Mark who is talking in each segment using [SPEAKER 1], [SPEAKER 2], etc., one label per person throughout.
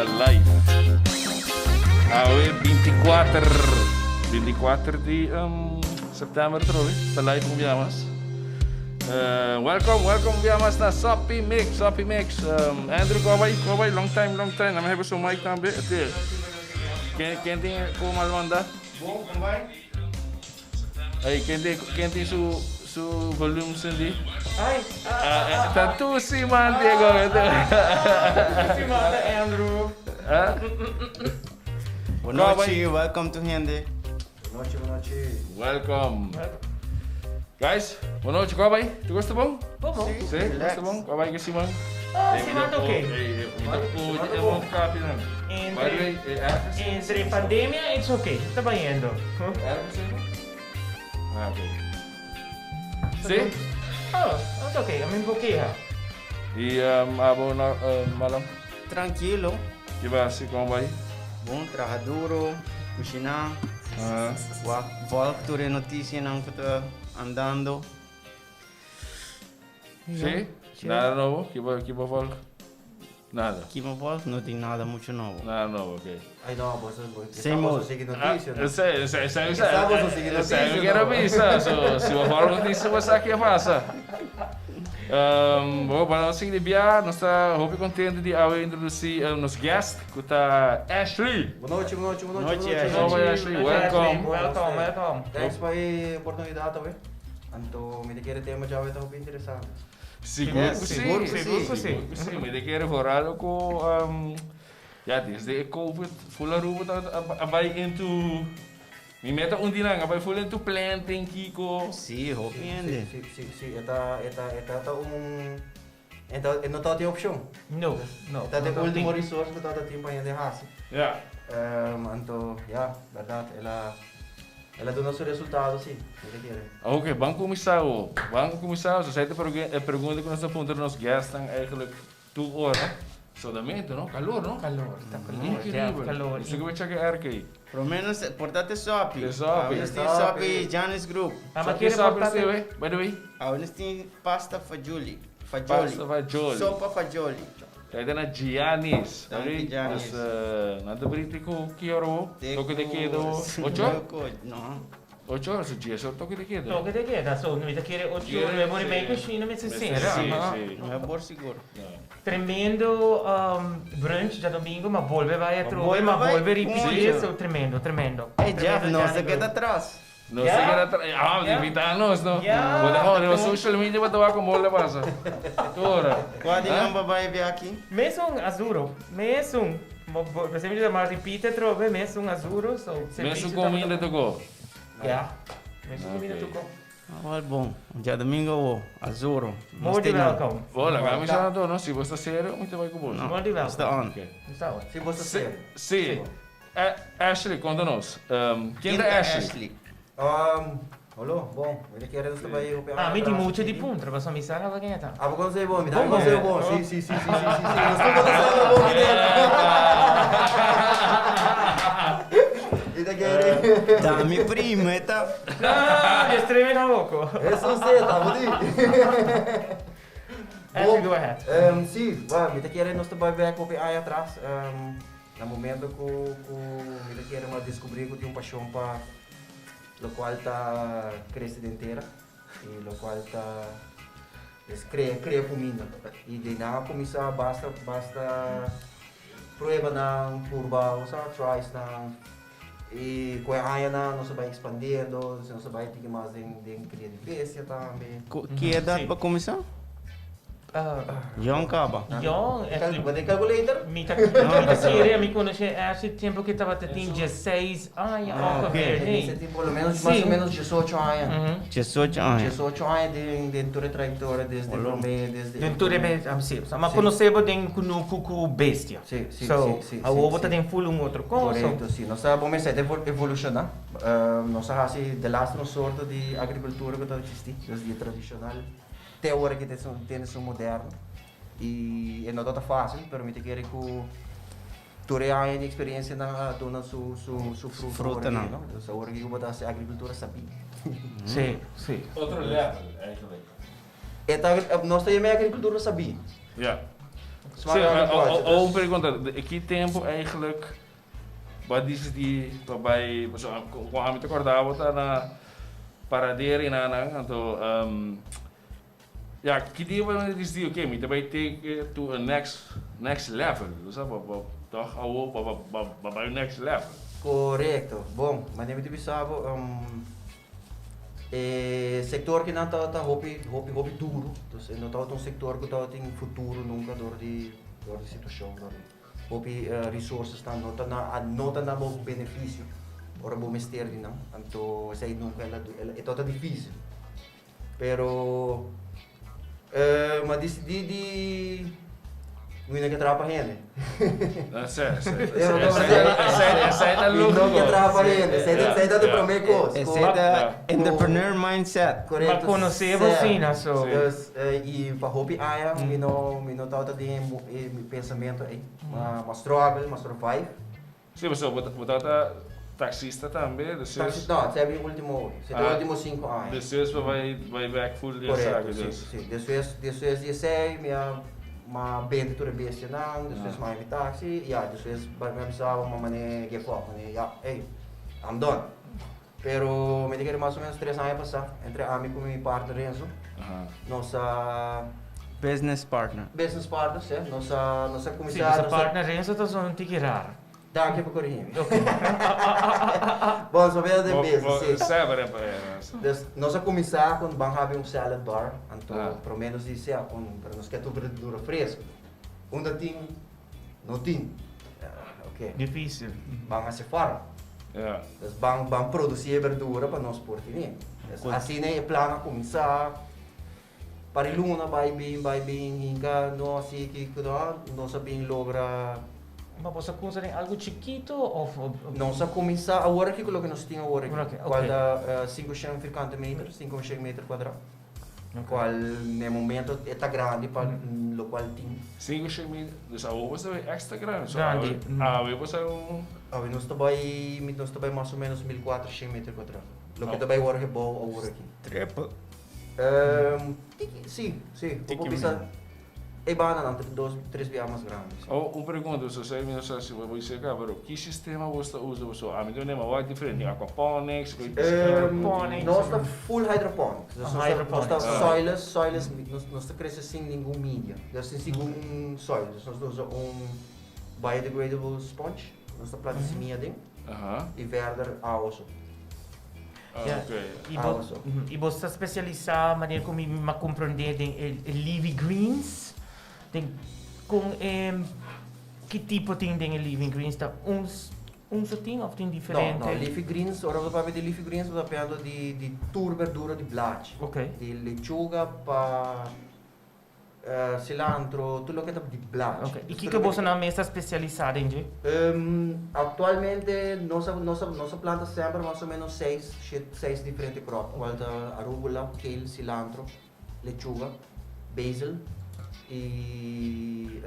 [SPEAKER 1] ta live. Awe 24, 24 di um, september trobe, ta live un bia mas. Welcome, welcome un bia mas na Soppy Mix, Soppy Mix. Andrew, ko bai, ko bai, long time, long time. Nami hebe su mic tambe. Este, ken, ken tin ko mal manda?
[SPEAKER 2] Bon, kon bai?
[SPEAKER 1] Ey, ken tin, ken tin su, su volume sindi?
[SPEAKER 3] Ay,
[SPEAKER 1] ah, ah, ta tu siman, Diego.
[SPEAKER 3] Tu siman, Andrew.
[SPEAKER 1] Ah?
[SPEAKER 2] Bon nochi, welcome to hende. Bon nochi, bon nochi.
[SPEAKER 1] Welcome. Guys, bon nochi, kwa bai? Tu gosta bon?
[SPEAKER 3] Bon, bon.
[SPEAKER 1] Si, gosta bon? Kwa bai ke siman?
[SPEAKER 3] Ah, siman ta oké.
[SPEAKER 1] Entre,
[SPEAKER 3] entre pandemia it's oké, ta bayendo.
[SPEAKER 1] Ah, oké. Si?
[SPEAKER 3] Oh, ta oké, ami no por keha.
[SPEAKER 1] I abo na Marlon?
[SPEAKER 2] Trankilo.
[SPEAKER 1] Ki bo hasi, kon bai?
[SPEAKER 2] Bon, traha duro, kushiná, wak volg tur e notisianan ku ta andando.
[SPEAKER 1] Sí? Nada nobo? Ki bo, ki bo volg? Nada.
[SPEAKER 2] Ki bo volg? No tin nada mucho nobo.
[SPEAKER 1] Nada nobo, ok.
[SPEAKER 4] Ay no, boso, bo,
[SPEAKER 2] Same
[SPEAKER 4] boso
[SPEAKER 2] old.
[SPEAKER 4] sigui noticia, no?
[SPEAKER 1] Esei, esei, esei,
[SPEAKER 4] Sa boso sigui
[SPEAKER 1] esei
[SPEAKER 4] noticia,
[SPEAKER 1] mi kier a
[SPEAKER 4] no?
[SPEAKER 1] bisa. So, si bo volg noticia, bo sa ke a pasa. Bo, pa nos sigui di bia, nos ta hopi contento di awe introduci nos guest, cu ta Ashley.
[SPEAKER 4] Bon nochi, bon nochi, bon nochi,
[SPEAKER 2] Nochi,
[SPEAKER 4] bon nochi.
[SPEAKER 1] Bon nochi, Ashley. Welcome.
[SPEAKER 3] Welcome, welcome.
[SPEAKER 4] Thanks pa e oportunidad awe. Anto mi ta kere tema djawe ta hopi interesante.
[SPEAKER 1] Sigur ku si.
[SPEAKER 2] Sigur ku si.
[SPEAKER 3] Sigur ku si.
[SPEAKER 1] Sigur ku si. Mi ta kere vooral ku ya desde e covid full Aruba ta a bai into mi meta un di nan a bai full into planting kiko.
[SPEAKER 2] Si, hopi hende.
[SPEAKER 4] Si, si, si. E ta, e ta, e ta ta un, e ta, e no ta tin opshon.
[SPEAKER 3] No, no.
[SPEAKER 4] E ta
[SPEAKER 3] no
[SPEAKER 4] e
[SPEAKER 3] ta
[SPEAKER 4] ultimo
[SPEAKER 3] tin.
[SPEAKER 4] resource ku ta ta tin pa hende hasi.
[SPEAKER 1] Ya.
[SPEAKER 4] Anto, ya, bèrdat el a. El a duna su resultado si, mi ta kere.
[SPEAKER 1] Ok, ban kuminsá awo. Ban kuminsá. So esei ta e pregunta ku nos ta puntra nos guestnan eigenlijk tur ora. Sodamento, no? Kalor, no?
[SPEAKER 3] Kalor, ta kalor.
[SPEAKER 1] Increíbel.
[SPEAKER 3] Kalor.
[SPEAKER 1] Mi sigur bo cheke airco ei.
[SPEAKER 2] Por lo menos por ta te sopi.
[SPEAKER 1] Te sopi.
[SPEAKER 2] Awe nos tin sopi Giannis Group.
[SPEAKER 3] Ah, ma
[SPEAKER 1] Sopi
[SPEAKER 3] kere
[SPEAKER 1] sopi
[SPEAKER 3] por ta
[SPEAKER 1] si,
[SPEAKER 3] te.
[SPEAKER 1] wey? By the way.
[SPEAKER 2] Awe nos tin pasta fagioli. Fagioli.
[SPEAKER 1] Pasta fagioli.
[SPEAKER 2] Sopa fagioli.
[SPEAKER 1] Kijk dan na Giannis.
[SPEAKER 2] Danki Giannis.
[SPEAKER 1] Dus nan ta brinti ku ki ora bo?
[SPEAKER 2] Te
[SPEAKER 1] Toke de
[SPEAKER 2] ku
[SPEAKER 1] keda bo? Ocho?
[SPEAKER 2] Loco, no.
[SPEAKER 1] Ocho ora, so dies ora toke de keda.
[SPEAKER 3] Toke de keda, so mi ta kere ocho
[SPEAKER 1] Kere,
[SPEAKER 3] nuebe ora y media
[SPEAKER 1] si.
[SPEAKER 3] kushina mester
[SPEAKER 1] Mester
[SPEAKER 3] sera.
[SPEAKER 1] si,
[SPEAKER 3] Aha.
[SPEAKER 1] si.
[SPEAKER 2] Nuebe ora sigur.
[SPEAKER 1] No.
[SPEAKER 3] Tremendo brunch djadomingo, ma bolbe bai atrobe,
[SPEAKER 2] bolbe
[SPEAKER 3] ma
[SPEAKER 2] bai,
[SPEAKER 3] bolbe ripiti,
[SPEAKER 2] si.
[SPEAKER 3] so tremendo, tremendo.
[SPEAKER 2] Ey Jeff,
[SPEAKER 3] Tremendo
[SPEAKER 2] no
[SPEAKER 3] Giannis
[SPEAKER 2] se keda
[SPEAKER 3] Group.
[SPEAKER 2] atras.
[SPEAKER 1] No se keda atras. Ah,
[SPEAKER 3] Yeah.
[SPEAKER 1] invita nos, no?
[SPEAKER 3] Yeah.
[SPEAKER 1] Bo ta hora riba social media bo ta wak con bo lo pasa. Tur ora.
[SPEAKER 2] Kua di
[SPEAKER 1] Ah?
[SPEAKER 2] nan bo bai bia aki?
[SPEAKER 3] Mesun azuro, mesun. Bo bo bo semper ta repeat atrobe, mesun azuro, so
[SPEAKER 1] Mesun
[SPEAKER 3] servicio
[SPEAKER 1] comida
[SPEAKER 3] tabata.
[SPEAKER 1] tocó.
[SPEAKER 3] Ya, mesun comida
[SPEAKER 1] Ok.
[SPEAKER 3] tocó.
[SPEAKER 2] Ah, wel bon. Djadomingo awo, azuro. Nos
[SPEAKER 3] More di
[SPEAKER 2] tin nan.
[SPEAKER 3] welcome.
[SPEAKER 1] Hola, ga mi sa anto, no? Si bo sta serio, mi ta bai cu bo.
[SPEAKER 2] No,
[SPEAKER 3] More di
[SPEAKER 2] nos ta
[SPEAKER 3] welcome.
[SPEAKER 2] on.
[SPEAKER 1] Ok.
[SPEAKER 3] Nos ta on.
[SPEAKER 4] Si bo sta serio.
[SPEAKER 1] Si. Ashley, konta nos. Ken ta Ashley?
[SPEAKER 4] Holo, bon. Mi ta kere nos ta bai hopi aña
[SPEAKER 3] Ah, mi tin
[SPEAKER 4] atras
[SPEAKER 3] mucho di
[SPEAKER 4] aki.
[SPEAKER 3] puntra, pasobra mi sa kaba ken e ta.
[SPEAKER 4] Abo konosé bon, mi tambe
[SPEAKER 3] Bon,
[SPEAKER 4] konosé
[SPEAKER 3] bon.
[SPEAKER 4] bon. Si, si, si, si, si, si, si. Nos tur konosé bo bon, mi nena. Mi ta kere.
[SPEAKER 2] Ta mi primo e ta.
[SPEAKER 3] No, Dios treme tampoco.
[SPEAKER 4] Eso si, ta bo di.
[SPEAKER 3] Ashley, go ahead.
[SPEAKER 4] Si, bueno, mi ta kere nos ta bai bek hopi aña atras. Na momento ku ku mi ta kere mi a deskubrí ku tin un pashon pa lokual ta krese den tera i lokual ta es krea krea kuminda. I di nan a kuminsá basta basta pruebanan, purba osea triesnan i ku e añanan nos a bai ekspandiendo, nos a bai tiki mas den den kria di bestia tambe.
[SPEAKER 2] Ku ki edat bo a kuminsá? Young kaba.
[SPEAKER 3] Young, actually.
[SPEAKER 4] Bo tin calculator?
[SPEAKER 3] Mi ta kere, mi conoce Ashley tempo cu tabata tin dieseis aña ongeveer,
[SPEAKER 4] Mi
[SPEAKER 3] hey.
[SPEAKER 4] tin por lo menos, mas o menos diesocho aña.
[SPEAKER 2] Diesocho aña.
[SPEAKER 4] Diesocho aña den tur e trayectoria desde prome, desde.
[SPEAKER 3] Den tur e, si. Ma conoce bo den cunucu cu bestia.
[SPEAKER 4] Si, si,
[SPEAKER 3] So,
[SPEAKER 4] si, si.
[SPEAKER 3] awor bo ta den full un otro cos.
[SPEAKER 4] Correcto, si. Nos ta, bo mester ta evoluciona. Nos a haci de laatste un soorto di agricultura cu ta existi, dus di e tradicional. Te ora ki tene su moderno y e no ta ta facil pero mi ta kere cu tur e aña di experiencia nan a duna su su su fruto awor aki no. Dus awor aki cu bo ta haci agricultura sabí.
[SPEAKER 3] Sí, sí.
[SPEAKER 1] Otro level eigenlijk.
[SPEAKER 4] E ta nos ta yama e agricultura sabí.
[SPEAKER 1] Ja. Sí, o un pregunta, ki tempo eigenlijk bo a disidí pa bai, pasobra kon ami ta kòrda bo ta na Paradera i nan, anto ya, ki dia bo a disidí ok mi ta bai take it to a next next level, bo sa, bo tòg awor bo bo bai un next level.
[SPEAKER 4] Korekto, bon, manera mi ta bisa bo E sector kinan tabata hopi hopi hopi duro, dus e no tabata un sector cu tabatin futuro nunca door di door di situacion, door di hopi resourcesnan no ta na no ta na bo beneficio ora bo mester di nan, anto esey nunca el a e tabata dificil. Pero mi a disidí di mi no ke traha pa hende.
[SPEAKER 1] Esei ta
[SPEAKER 4] Mi no ke
[SPEAKER 1] lógiko.
[SPEAKER 4] traha pa hende. Esei ta esei ta di promé kos.
[SPEAKER 2] Esei ta entrepreneur mindset.
[SPEAKER 4] Korekto.
[SPEAKER 3] Pa konosé bo asina so.
[SPEAKER 4] Dus i pa hopi aña mi no mi no tabata den e pensamentu ei. Ma struggle, ma survive.
[SPEAKER 1] Sí, pasobra bo tabata taxista tambe, despues.
[SPEAKER 4] No, esei mi ultimo, esei ta ultimo 5 aña.
[SPEAKER 1] Despues bo bai bai bek full di esaki.
[SPEAKER 4] Korekto, si, si. Despues, despues di esei mi a mi a bende tur e bestianan, despues mi a haña mi taxi, ya, despues mi a bisa bo mane give up, mane ya, ey, I'm done. Pero mi ta kere mas o menos tres aña pasá, entre ami ku mi partner Renzo, nos a.
[SPEAKER 2] Business partner.
[SPEAKER 4] Business partner, sí. Nos a, nos a kuminsá.
[SPEAKER 3] Sí, boso partner Renzo ta zona un tiki raro.
[SPEAKER 4] Danki pa korigí mi. Bon, so beda den business, sí.
[SPEAKER 1] Bo sabe pa e.
[SPEAKER 4] Dus nos a kuminsá ku ban habi un salad bar, anto promé nos di sea kon, pero nos ke tur berdura fresku. Unda tin, no tin. Ok.
[SPEAKER 3] Difícil.
[SPEAKER 4] Ban hasi farm.
[SPEAKER 1] Ja.
[SPEAKER 4] Dus ban ban produsí e berdura pa nos por tene. Dus asina e plan a kuminsá. Par di luna bai bin bai bin hinka no así kiko no nos a bin logra.
[SPEAKER 3] Ma boso a kumsa den algu chikito of?
[SPEAKER 4] Nos a kuminsá awor aki ku loke nos tin awor aki.
[SPEAKER 3] Ok.
[SPEAKER 4] Kual ta 500 firkante meter, 500 meter kuadrá. Cual n'e momento e ta grandi pa locual tin.
[SPEAKER 1] 500 mil, dus awo bo ta bay extra grandi. So
[SPEAKER 3] Grandi.
[SPEAKER 1] Awe bo sa un.
[SPEAKER 4] Awe nos ta bay, nos ta bay mas o menos 1400 meter cuadra. Loke ta bay wor gebouw awor aki.
[SPEAKER 2] Triple.
[SPEAKER 4] Tiki, si, si. Bo por bisa E banda nan ta dos, tres bia mas grandi.
[SPEAKER 1] Oh, un pregunta, so esei mi no sa si bo por bisa ka, pero ki sistema bo ta usa bo? So ami ta mira wak diferente, tin aquaponics,
[SPEAKER 3] Hydroponics.
[SPEAKER 4] Nos ta full hydroponics. Dus nos ta soilless, soilless, nos ta crece sin ningun media, dus sin ningun soil. Dus nos ta usa un biodegradable sponge, nos ta planta simia aden y verder awa so.
[SPEAKER 3] Ja, y bo, y bo ta specialisa manera cu mi a comprende den e leafy greens, den con e ki tipo tin den e leafy greens ta un un so tin of tin diferente?
[SPEAKER 4] No, no, leafy greens, ora bo ta papia di leafy greens bo ta papiando di di tur berdura di blachi.
[SPEAKER 3] Ok.
[SPEAKER 4] Di lechuga pa Cilantro, tur loke ta di blachi.
[SPEAKER 3] Ok, i kiko bosonan mes ta spesialisá den dje?
[SPEAKER 4] Aktualmente nos a nos a nos a planta semper mas o menos seis shet seis diferente kròp, kual ta arugula, kale, cilantro, lechuga, basil i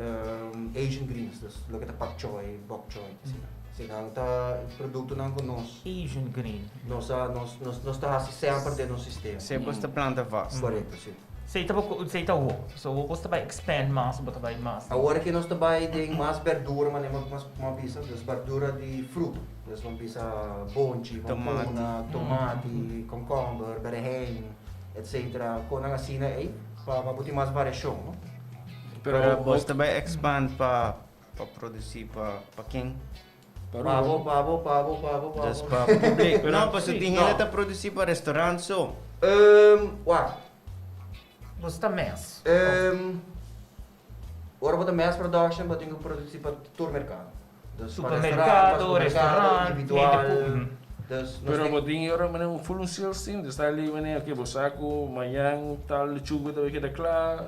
[SPEAKER 4] Asian greens, dus loke ta pak choy, bok choy, asina. Eseinan ta e produktonan ku nos.
[SPEAKER 3] Asian green.
[SPEAKER 4] Nos a nos nos ta hasi semper den nos sistema.
[SPEAKER 2] Esei bos ta planta vast.
[SPEAKER 4] Korekto, si.
[SPEAKER 3] Sei ta bo sei ta wo. So wo bos ta bai expand mas bo ta bai mas.
[SPEAKER 4] Awor aki nos ta bai den mas berdura manera mas bo a bisa, dus berdura di fruta. Dus bo a bisa bonchi, pampuna, tomati, komkomber, berehein, etcetera. Konan asina ei pa bo tin mas variashon, no?
[SPEAKER 2] Pero bos ta bai expand pa pa produci pa pa ken?
[SPEAKER 4] Pa bo, pa bo, pa bo, pa bo, pa bo.
[SPEAKER 2] Dus pa publiek. No, pasobra tin hende ta produci pa restaurant so.
[SPEAKER 4] Wak.
[SPEAKER 3] Bo sta mes.
[SPEAKER 4] Ora bo ta mass production bo tin ku produci pa tur merkado. Dus pa
[SPEAKER 3] Supermerkado,
[SPEAKER 4] restaurant, pa supermerkado,
[SPEAKER 3] restaurant,
[SPEAKER 4] individual.
[SPEAKER 3] hende pu.
[SPEAKER 4] Dus nos
[SPEAKER 1] Pero
[SPEAKER 4] tin.
[SPEAKER 1] bo tin ora manera un full un sales team, dus ta li manera oke bo sa ku mañan tal lechuga ta bai keda kla.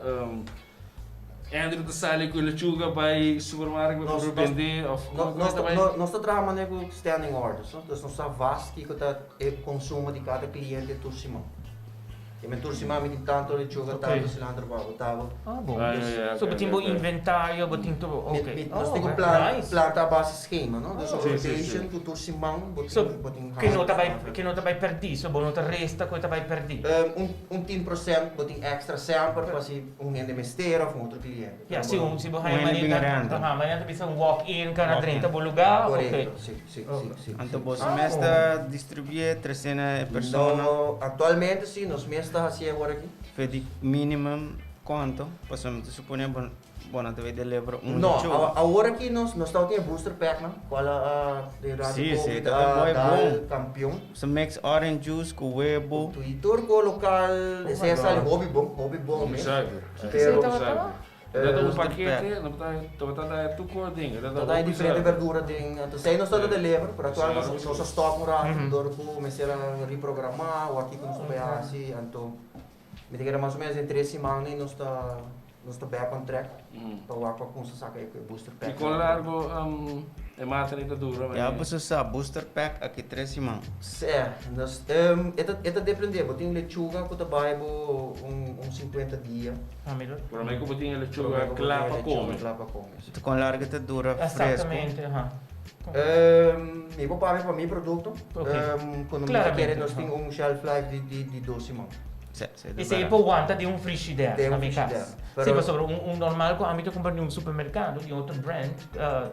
[SPEAKER 1] Andrew ta sali ku lechuga bai supermarket pa por bende of
[SPEAKER 4] Nos,
[SPEAKER 1] como ta bai?
[SPEAKER 4] nos ta traha manera ku standing orders, no? Dus nos sa vast kiko ta e konsumo di kada kliente tur siman. Ke men tur siman mi tin tanto lechuga, tanto cilantro pa bo tabo.
[SPEAKER 3] Ah, bon. So bo tin bo inventario, bo tin tur, ok.
[SPEAKER 4] Nos tin ku planta a base schema, no? Dus un rotation ku tur siman bo tin bo tin
[SPEAKER 3] Ke no ta bai, ke no ta bai perdí, so bo no ta resta ku e ta bai perdí.
[SPEAKER 4] Un 10% bo tin extra semper pa si un hende mester of un otro cliente.
[SPEAKER 3] Ya, si un, si bo haña manera, aha, manera ta bisa un walk in, kana drenta bo lugá, ok.
[SPEAKER 4] Korekto, si, si, si, si.
[SPEAKER 2] Anto boso mes ta distribuí trese na e persona?
[SPEAKER 4] No, aktualmente si, nos mes ta hasié awor aki.
[SPEAKER 2] Fe di minimum kuanto? Pasobra mi ta suponé bo bo no ta bay deliver un
[SPEAKER 4] No,
[SPEAKER 2] lechuga.
[SPEAKER 4] awor aki nos nos tabatin e booster pack nan, kual a durante
[SPEAKER 2] Si, si,
[SPEAKER 4] covid
[SPEAKER 2] ta ta
[SPEAKER 4] a
[SPEAKER 2] boy
[SPEAKER 4] dal
[SPEAKER 2] bon.
[SPEAKER 4] kampion.
[SPEAKER 2] Bo mix orange juice ku webo.
[SPEAKER 4] I tur ku lokal, esei a sali hopi bon, hopi bon mes.
[SPEAKER 1] Pero E ta un pakete, no ta tabata da tur kos den. E
[SPEAKER 4] ta da diferente verdura den. Entonces ei nos ta ta deliver, pero actual nos a stop un rato dor ku mester a reprograma o aki ku nos ta bai hasi. Anto mi ta kere mas o menos den tres siman ei nos ta nos ta back on track pa wak pa kumsa saka e booster pack.
[SPEAKER 1] I kon largo e mata ei ta dura?
[SPEAKER 2] Ya boso sa, booster pack aki tres siman.
[SPEAKER 4] Sè, nos e ta e ta depende, bo tin lechuga ku ta bai bo un 50 dia.
[SPEAKER 1] Promé ku bo tin e lechuga kla pa kome.
[SPEAKER 4] Kla pa kome, si.
[SPEAKER 2] Kon largu e ta dura fresku?
[SPEAKER 3] Exactamente, aha.
[SPEAKER 4] Mi por papia pa mi produkto, ku no mi ta kere nos tin un shelf life di dos siman.
[SPEAKER 3] Esei por wanta den un frishider na mi kas. Si, pasobra un normal ku ami ta kumpra di un supermerkado, di otro brand,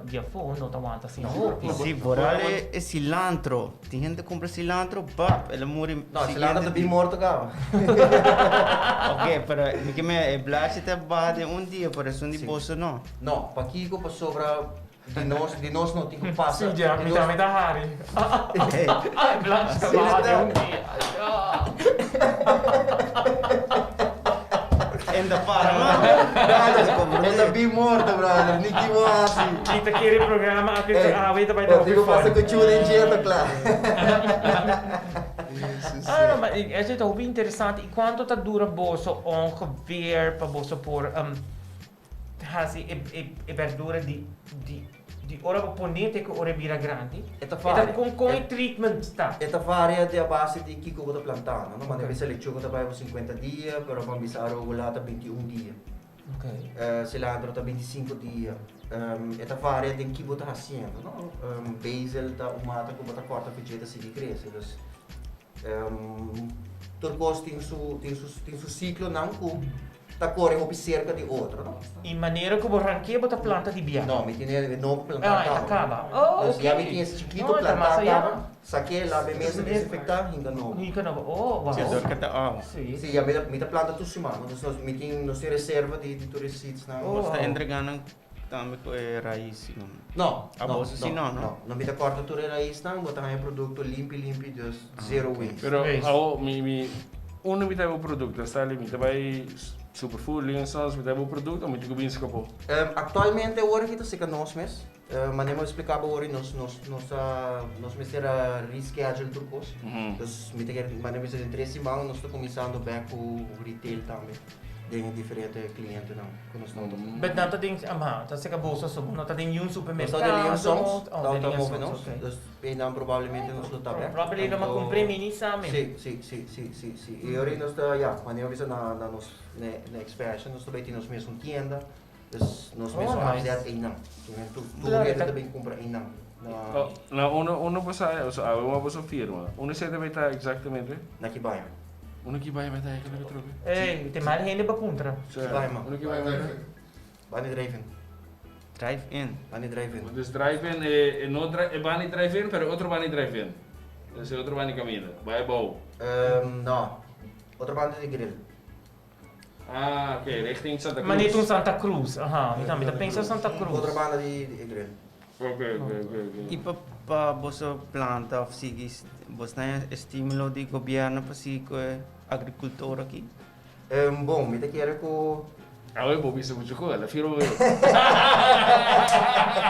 [SPEAKER 3] di afó no ta wanta asina hopi.
[SPEAKER 2] Si, vooral e cilantro. Tin hende kumpra cilantro, bap, el a muri
[SPEAKER 4] No, cilantro ta bin morto kaba.
[SPEAKER 2] Ok, pero mi ke mira e blachi ta baha den un dia, pero esun di boso no.
[SPEAKER 4] No, pakiko? Pasobra Di nos, di nos no tin ku pasa.
[SPEAKER 3] Sí, ya, mi tambe ta hari. E blanchi ta baha den un dia.
[SPEAKER 2] En ta para man.
[SPEAKER 4] Brother, e ta bin morto, brother. Ni ki bo hasi.
[SPEAKER 3] Mi ta kere programa aki ta awe ta bai ta hopi
[SPEAKER 4] fun. Bo tin ku pasa ku chu den dje ta kla.
[SPEAKER 3] Ah, no, ma esei ta hopi interesante. I kuantu ta dura boso ongeveer pa boso por Hasi e berdura di di ora bo pone te ku ora e bira grandi.
[SPEAKER 4] E ta varia.
[SPEAKER 3] Kon kon e treatment ta?
[SPEAKER 4] E ta varia di a base di kiko bo ta plantando, no? Mane bisa lechuga ta bai bo 50 dia, pero ban bisa arugula ta 21 dia. Cilantro ta 25 dia. E ta varia den ki bo ta hasiendo, no? Basil ta un mata ku bo ta kòrta fidje ta sigui krese, dus Tur kos tin su tin su tin su siklonan ku ta kore hopi serka di otro, no?
[SPEAKER 3] I manera ku bo rank'é bo ta planta di bia?
[SPEAKER 4] No, mi tin e nobo plantá
[SPEAKER 3] Ah, e ta
[SPEAKER 4] kaba.
[SPEAKER 3] kaba. Oh,
[SPEAKER 4] Dus
[SPEAKER 3] oké.
[SPEAKER 4] ya mi tin ese chikito
[SPEAKER 3] No, e ta
[SPEAKER 4] plantá
[SPEAKER 3] mas ayá.
[SPEAKER 4] kaba, sak'é, laba e mesa, desinfektá, hinka nobo.
[SPEAKER 3] Hinka nobo. Oh, wou.
[SPEAKER 2] Si, dor ke ta awa.
[SPEAKER 3] Sí.
[SPEAKER 4] Sí, ya mi ta mi ta planta tur siman, no? Dus nos mi tin nos tin reserva di di tur e seedsnan.
[SPEAKER 3] Oh,
[SPEAKER 2] Bo sta
[SPEAKER 3] wow.
[SPEAKER 2] entregá nan Tambe ku e rais no.
[SPEAKER 4] No,
[SPEAKER 2] A
[SPEAKER 4] no,
[SPEAKER 2] boso si no, no?
[SPEAKER 4] No, no mi ta kòrta tur e raisnan, bo ta haña produkto limpi limpi, dus zero waste.
[SPEAKER 1] Pero awo mi mi unda mi ta bo produkto Stanley? Mi ta bai Superfood, Linsons, mi ta bo produkto o mi tin ku bin Skopó?
[SPEAKER 4] Aktualmente awor aki ta seka nos mes. Manera mi a splika bo awor nos nos nos a nos mester a reschedule tur kos. Dus mi ta kere manera mi bisa den tres siman nos ta kuminsando bèk ku retail tambe. Den e diferente clientenan cu nos ta topa.
[SPEAKER 3] But nan ta den, ama, ta seca boso so, no ta den niun supermercado.
[SPEAKER 4] Nos ta den Leon Songs,
[SPEAKER 3] Oh,
[SPEAKER 4] ta
[SPEAKER 3] den
[SPEAKER 4] ta
[SPEAKER 3] Leon
[SPEAKER 4] move
[SPEAKER 3] Songs,
[SPEAKER 4] nos,
[SPEAKER 3] ok.
[SPEAKER 4] dus einan probablemente nos lo ta bek.
[SPEAKER 3] Probably lo ma
[SPEAKER 4] Anto,
[SPEAKER 3] cumpre mini sa men.
[SPEAKER 4] Si, si, si, si, si, si. Y ora nos ta, ya, manera mi bisa na na nos na na expansion nos ta bay tin nos mesun tienda, dus nos
[SPEAKER 3] Oh,
[SPEAKER 4] mesun
[SPEAKER 3] nice.
[SPEAKER 4] afzet einan. Tur tur
[SPEAKER 3] Claro,
[SPEAKER 4] hende
[SPEAKER 3] ta
[SPEAKER 4] ta bin cumpra einan. Na
[SPEAKER 1] Oh, na uno uno bo sa, o sea, awe bo boso firma. Unda esei ta bay ta exactamente?
[SPEAKER 4] Na Kibaya.
[SPEAKER 1] Uno ki bai meta e kende trobe?
[SPEAKER 3] Ey, te mal hende pa puntra.
[SPEAKER 4] Ki bai man?
[SPEAKER 1] Uno ki bai meta?
[SPEAKER 4] Bani drive in.
[SPEAKER 2] Drive in.
[SPEAKER 4] Bani drive in.
[SPEAKER 1] Dus drive in, e, e no dri, e bani drive in, pero e otro bani drive in. Dus e otro bani caminda. Bai abou.
[SPEAKER 4] No. Otro banda di grill.
[SPEAKER 1] Ah, ok, richting Santa Cruz.
[SPEAKER 3] Manera un Santa Cruz, aha. Mi tambe ta pensa Santa Cruz.
[SPEAKER 4] Otro banda di e grill.
[SPEAKER 1] Ok, ok, ok, ok.
[SPEAKER 2] I pa pa boso planta of sigui bos ta haña estimulo di gobierno pa sigui ku e agrikultor aki?
[SPEAKER 4] Bon, mi ta kere ku.
[SPEAKER 1] Awe bo bisa mucho kos, la firma bo.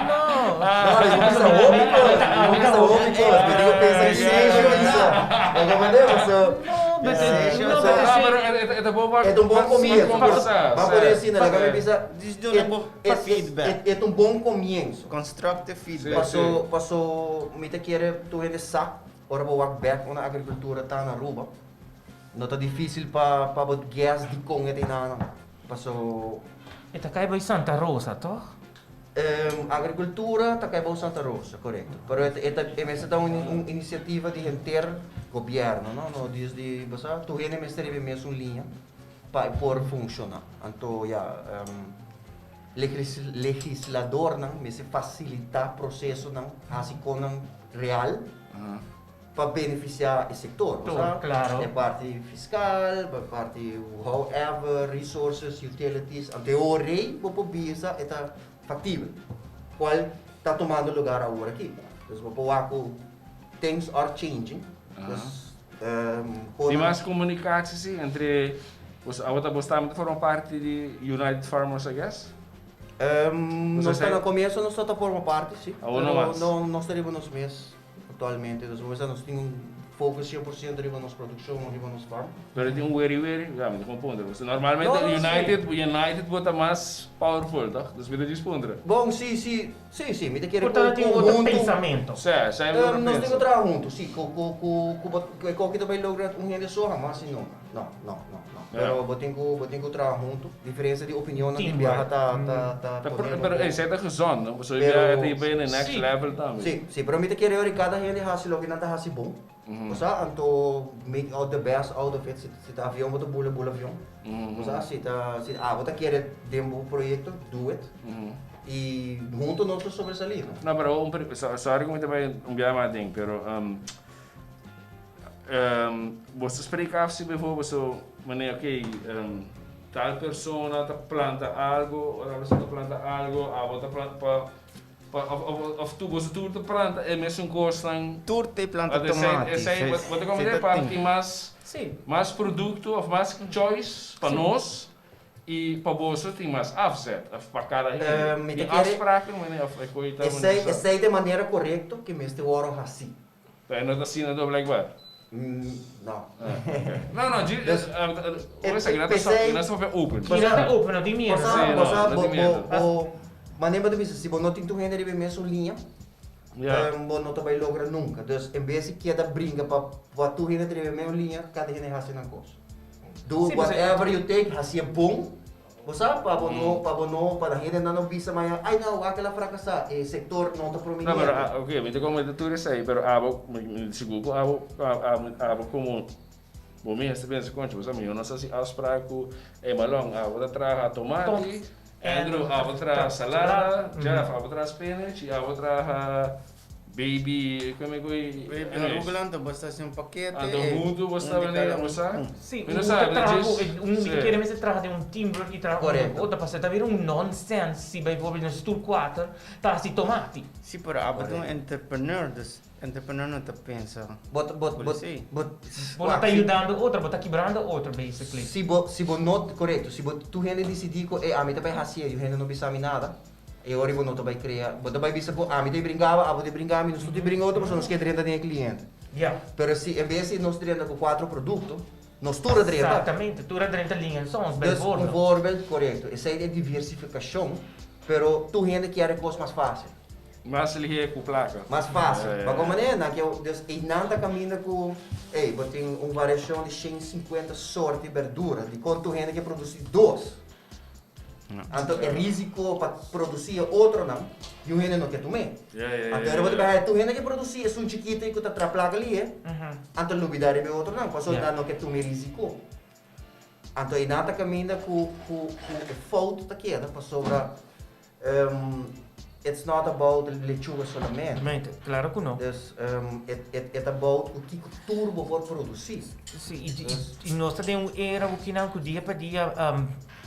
[SPEAKER 3] No.
[SPEAKER 4] No, mi bisa hopi kos, mi bisa hopi kos, mi tin ku pensa ki mi bisa. Bo comprende? Paso.
[SPEAKER 3] No, but
[SPEAKER 2] Yeah.
[SPEAKER 3] no,
[SPEAKER 4] So,
[SPEAKER 3] but
[SPEAKER 1] Ah,
[SPEAKER 3] si.
[SPEAKER 1] pero e ta bon pa
[SPEAKER 4] E ta un bon comienzo.
[SPEAKER 1] conversa.
[SPEAKER 4] Ban pone asina, laga mi bisa.
[SPEAKER 2] Dis duna bo feedback.
[SPEAKER 4] E ta un bon comienzo.
[SPEAKER 2] Constructive feedback.
[SPEAKER 4] Paso, paso mi ta kere tur hende sa, ora bo wak bek unda agricultura ta na Aruba. No ta dificil pa pa bo guess dicon e ta enanan. Paso.
[SPEAKER 3] E ta cay bay Santa Rosa, toch?
[SPEAKER 4] Agricultura ta cay bao Santa Rosa, corecto. Pero e ta e mester ta un un iniciativa di henter gobierno, no? No dies di, bo sa, tur hende mester riba e mesun liña pa e por funciona. Anto ya, legisladornan mester facilita procesonan, haci conan real. Pa beneficia e sector, bo sa?
[SPEAKER 3] Claro.
[SPEAKER 4] E parti fiscal, e parti however, resources, utilities, anto e ora ei bo por bisa e ta factibel, cual ta tomando lugar awor aki. Dus bo por wak cu things are changing, dus
[SPEAKER 1] Tin mas comunicatie si entre, bo ta bo ta forma parti di United Farmers I guess?
[SPEAKER 4] Nos ta na comienzo nos ta forma parti si,
[SPEAKER 1] Awor no mas.
[SPEAKER 4] pero nos ta riba nos mes. Actualmente nos mester nos tin un focus 100% riba nos produccion, riba nos farm.
[SPEAKER 1] Pero tin un weri weri, ja mi ta con puntra, pasobra normalmente
[SPEAKER 4] No, no, si.
[SPEAKER 1] United, United bo ta mas powerful toch? Dus mi ta djis puntra.
[SPEAKER 4] Bon, si, si, si, si, mi ta kere
[SPEAKER 3] Por tanto
[SPEAKER 4] cu
[SPEAKER 3] tin otro
[SPEAKER 4] hunto.
[SPEAKER 3] pensamento.
[SPEAKER 1] Si, si hay otro
[SPEAKER 4] Nos tin
[SPEAKER 1] pensa.
[SPEAKER 4] cu traha hunto, si, cu, cu, cu, cu bo, cu e koki ta bay logra un hende so hamas si no, no, no, no, no. Pero bo tin cu, bo tin cu traha hunto. Diferencia di opinionnan di biaha ta, ta, ta
[SPEAKER 1] Ta
[SPEAKER 4] pone
[SPEAKER 1] pero
[SPEAKER 4] bo.
[SPEAKER 1] esei ta gezond, no? Pasobra
[SPEAKER 4] Pero
[SPEAKER 1] biaha ta hiba na e next
[SPEAKER 3] Sí.
[SPEAKER 1] level tambe.
[SPEAKER 4] Sí, sí, pero mi ta kere ora cada hende haci loke nan ta haci bon. Bo sa, anto make out the best out of it. Si, si ta avion bo ta bula, bula avion. Bo sa, si ta, si abo ta kere den bo proyecto, do it. Y hunto nos lo sobresalí, no?
[SPEAKER 1] No, pero un pri-, sorry cu mi ta bay un biaha mas aden, pero Bo ta spreek af si bijvoorbeeld so manera ok tal persona ta planta algo, otra persona ta planta algo, abo ta planta pa pa of of of tur boso tur ta planta e mesun kosnan.
[SPEAKER 2] Tur ta planta tomati.
[SPEAKER 1] Esei bo ta komprende pa tin mas mas produkto of mas choice pa nos i pa boso tin mas afzet of pa kada hende. Tin afspraken manera of e koe ta
[SPEAKER 4] Esei esei ta e manera korekto ke mester wòrdu hasi.
[SPEAKER 1] Pero no ta asina do blijkbaar.
[SPEAKER 4] No.
[SPEAKER 1] No, no, dji, ora esaki nan ta sa, nan sa papia open.
[SPEAKER 3] Kina ta open, no tin miedo.
[SPEAKER 1] Sí, no, no tin miedo.
[SPEAKER 4] Bo, manera bo ta bisa, si bo no tin tur hende riba e mesun liña, bo no ta bai logra nunca. Dus, en bes di keda bringa pa pa tur hende ta riba e mesun liña, kada hende hasi nan kos. Do whatever you take, hasié bon. Bo sa, pa bo no, pa bo no, pa hendenan no bisa mañana, ay no, wak el a fracasa, e sector no ta prominente.
[SPEAKER 1] No, pero, ok, mi ta comenta tur esey, pero abo, mi ta sigur cu abo, abo como bo mes ta pensa, concho, bo sa, mi no sa si afspraak cu, ey Malon, abo ta traha tomati, Andrew, abo ta traha salada, Jeff, abo ta traha spinach, y abo ta traha Baby, kome ku e.
[SPEAKER 2] Baby arugula anto bo sta hasi un pakete.
[SPEAKER 1] Anto huntu bo sta bini bo sa?
[SPEAKER 3] Si, un ta traha ku un mi ta kere mester traha den un teamwork i traha huntu ku otro pasobra ta bira un nonsense si bijvoorbeeld nos tur kuater ta hasi tomati.
[SPEAKER 2] Si, pero abo ta un entrepreneur, dus entrepreneur no ta pensa
[SPEAKER 4] Bo bo
[SPEAKER 2] bo
[SPEAKER 4] bo
[SPEAKER 3] Bo no ta yudando otro, bo ta kibrando otro basically.
[SPEAKER 4] Si bo si bo no korekto, si bo tur hende disidí ku e ami ta bai hasi e, yu hende no bisa mi nada. E ora bo no ta bai krea, bo ta bai bisa ku ami ta bringa bo, abo ta bringa mi, nos tur ta bringa otro pasobra nos ke drenta den e kliente.
[SPEAKER 3] Ya.
[SPEAKER 4] Pero si en bes di nos drenta ku kuatro produkto, nos tur a drenta.
[SPEAKER 3] Exactamente, tur a drenta lin en sons,
[SPEAKER 4] Dus un
[SPEAKER 3] bijvoorbeeld.
[SPEAKER 4] voorbeeld, korekto, esei ta e diversifikashon, pero tur hende kier e kos mas fásil.
[SPEAKER 1] Mas lihé ku plaka.
[SPEAKER 4] Mas fásil. Pa kon manera nan ke, dus einan ta kaminda ku, ey, bo tin un variashon di 150 sort di berdura, dikon tur hende ke produsí dos? Anto e risico pa produci e otronan, niun hende no ke tum'é. Anto ora bo ta bai haya tur hende ke produci esun chikito ku ta tra plaka li'e, anto lubida riba e otronan, pasobra nan no ke tuma e risico. Anto einan ta kaminda ku ku e fout ta keda pasobra it's not about lechuga solamente.
[SPEAKER 3] Claro ku no.
[SPEAKER 4] Dus e ta about ku kiko tur bo por produci.
[SPEAKER 3] Si, i nos ta den un era ku kinan ku dia pa dia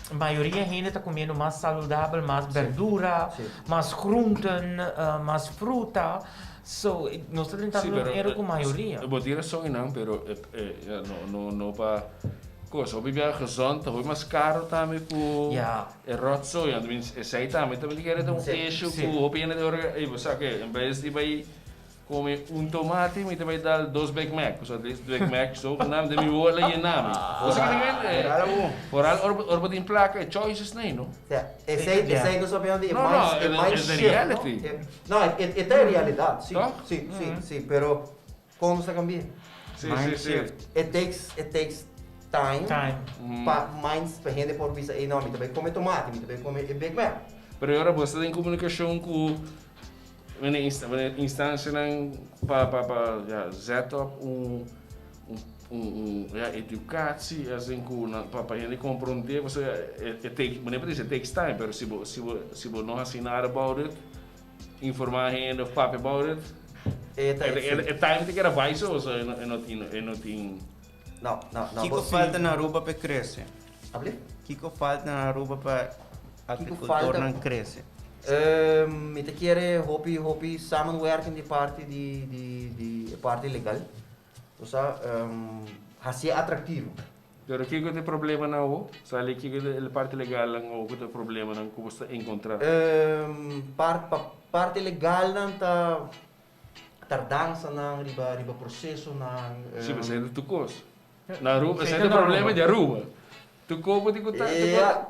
[SPEAKER 3] Mayoria hende ta comiendo mas saludabel, mas berdura, mas groenten, mas fruta. So, nos ta drentando un era cu mayoria.
[SPEAKER 1] Bo tin razon einan, pero no no pa cosa. Hopi bia gezond ta hopi mas caro tambe cu e rotzooi. Anto esey tambe ta kere ta un issue cu hopi hende ta ora, ey bo sa ke, en bes di bay Come un tomati mi ta bay dal dos Big Mac pasobra at least Big Mac zogenaamd den mi wola yena mi. Bo sa kiko ta kende? Vooral ora bo tin plaka e choices nei no.
[SPEAKER 4] Ja, esey esey nos papia di e
[SPEAKER 1] No no,
[SPEAKER 4] mind e mind
[SPEAKER 1] es de
[SPEAKER 4] shift no.
[SPEAKER 1] reality.
[SPEAKER 4] No, e ta e realidad, si,
[SPEAKER 1] Toch?
[SPEAKER 4] si, si, si, pero kon nos ta kambia?
[SPEAKER 1] Si,
[SPEAKER 2] Mind
[SPEAKER 1] si, si.
[SPEAKER 2] shift.
[SPEAKER 4] It takes, it takes. time,
[SPEAKER 3] Time.
[SPEAKER 4] Pa minds, pa hende por bisa, "Ey, no, mi ta bay come tomati, mi ta bay come e Big Mac."
[SPEAKER 1] Pero awor bo ta den comunicacion cu instancianan pa, ja, set up un, ja, educatie, asina cu pa hende comprende, bo, it take, meneer dice, it takes time, pero si bo no haci nada about it, informa hende of papia about it, e time ta keda bay so, so e no tin.
[SPEAKER 4] No.
[SPEAKER 2] Kico falta na Aruba pa crece?
[SPEAKER 4] Habla?
[SPEAKER 2] Kico falta na Aruba pa agricultor
[SPEAKER 4] Falta?
[SPEAKER 2] nan crece?
[SPEAKER 4] Mi ta kere hopi hopi samenwerking di parti di parti legal. Osea, haci atractivo.
[SPEAKER 1] Pero kico ta e problema nan o? Sabi kico ta e parti legal nan o kico ta e problema nan cu bo ta encontra?
[SPEAKER 4] Parti legal nan ta tardansa nan riba proceso nan.
[SPEAKER 1] Si, mas ey ta cos. Na Aruba, esey ta e problema di Aruba. Tu como di conta,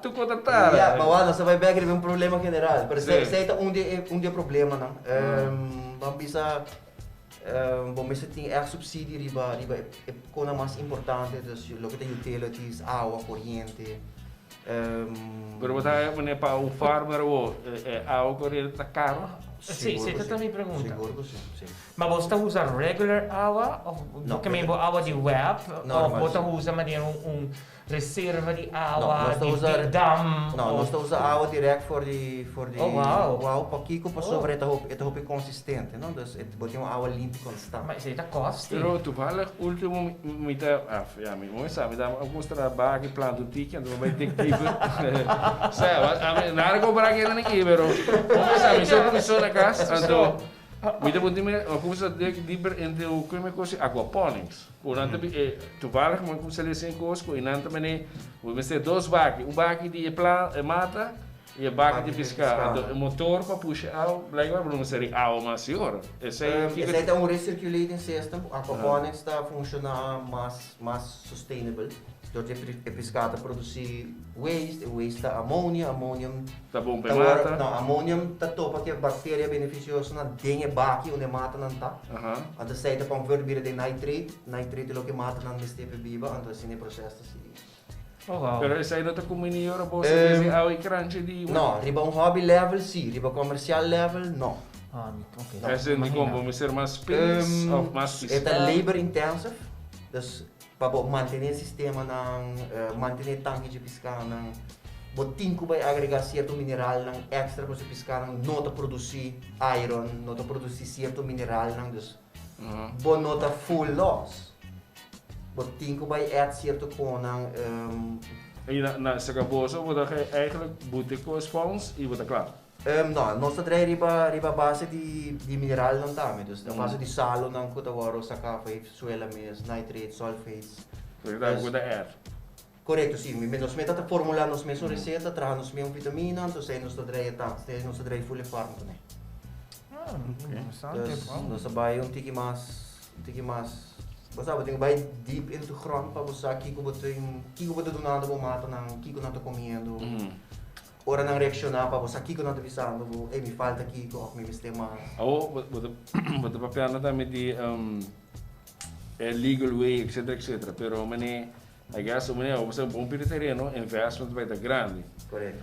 [SPEAKER 1] tu conta tara.
[SPEAKER 4] Ja, maar bueno, esey bay bek un problema general. Pero esey ta un di e problema nan. Ban bisa, bon, mester tin echt subsidie riba e cos mas importante, dus loke ta utilities, awa, coriente.
[SPEAKER 1] Pero bo ta pone pa un farmer o awa, coriente ta caro?
[SPEAKER 3] Si,
[SPEAKER 4] Sigur
[SPEAKER 3] si,
[SPEAKER 4] cu
[SPEAKER 3] esta ta mi pregunta.
[SPEAKER 4] Sigur cu si.
[SPEAKER 3] Maar bo ta usa regular awa of
[SPEAKER 4] No,
[SPEAKER 3] bo ta awa di web of
[SPEAKER 4] Normal,
[SPEAKER 3] bo ta
[SPEAKER 4] si.
[SPEAKER 3] usa manera un reserva di
[SPEAKER 4] No,
[SPEAKER 3] awa,
[SPEAKER 4] nos ta
[SPEAKER 3] di, di dam?
[SPEAKER 4] No, nos ta usa awa direct for di
[SPEAKER 3] Oh, wow.
[SPEAKER 4] Wow, pakico, pasobra e ta hopi consistente, no? Dus bo tin un awa limpi constant.
[SPEAKER 3] Maar esey ta costly.
[SPEAKER 1] Pero toevallig ultimo mi ta, ah, ja, mi mo sabi, mi ta mustra baki planta un tiki, anto bay dig dieper. Sa, a nada comprar aqui aqui, pero mo sabi, mi so na cas, anto mi ta punti mi, cuminsa dig dieper into como cos aquaponics. Cu nan ta toevallig mi cuminsa lees cos cu nan ta mene, we mester dos baki, un baki di plan mata y e baki di
[SPEAKER 4] Baki di
[SPEAKER 1] pisca.
[SPEAKER 4] pisca.
[SPEAKER 1] Anto, e motor pa pusha awa, blijkbaar no mester awa mas sigur. Esey
[SPEAKER 4] Esey ta un recirculating system. Aquaponics ta funciona mas sustainable. Door di e pisca ta produci waste, e waste ta ammonia, ammonium
[SPEAKER 1] Ta bon pa
[SPEAKER 4] ta
[SPEAKER 1] mata.
[SPEAKER 4] No, ammonium ta topa cu bacteria beneficioso nan den e baki unda mata nan ta. Anto esey ta convert bira den nitrate, nitrate ta loke mata nan mester pa biba, anto asina e proceso ta sigui.
[SPEAKER 3] Oh, wow.
[SPEAKER 1] Pero esey no ta combini ora bo awa y kranchi di
[SPEAKER 4] No, riba un hobby level si, riba commercial level no.
[SPEAKER 3] Ah, ok.
[SPEAKER 1] Esey di
[SPEAKER 3] Imagina.
[SPEAKER 1] como mester mas space of mas
[SPEAKER 4] E ta labor intensive, dus pa bo mantene sistema nan, mantene tanki di pisca nan, bo tin cu bay agrega cierto mineral nan extra pa e pisca nan no ta produci iron, no ta produci cierto mineral nan, dus bo no ta full loss. Bo tin cu bay add cierto cos nan.
[SPEAKER 1] Y na sa caboso, bo ta eigenlijk boete spons y bo ta cla.
[SPEAKER 4] No, nos ta traha riba base di mineral nan tambe, dus a base di salo nan cu ta wordo saca pa suela mes, nitrate, sulfates.
[SPEAKER 1] Porque ta cu ta add.
[SPEAKER 4] Correcto, si. Nos mes ta formula nos mes receta, traha nos mes vitamina, anto nos ta traha ta, nos ta traha full farm tambe.
[SPEAKER 3] Ah, interesante.
[SPEAKER 4] Dus nos ta bay un tiki mas. Bo sabi, tin bay deep into grond pa bo sa kiko bo tin, kiko bo ta dunando bo mata nan, kiko nan ta comiendo. Ora nan reacciona pa bo sa kiko nan ta bisando bo, "Hey, mi falta kiko of mi mester mas."
[SPEAKER 1] Awo, bo ta papiando tambe di legal way, etc, etc. Pero mane, I guess, mane, bo un bon tereno, investment bay ta grandi.
[SPEAKER 4] Correcto.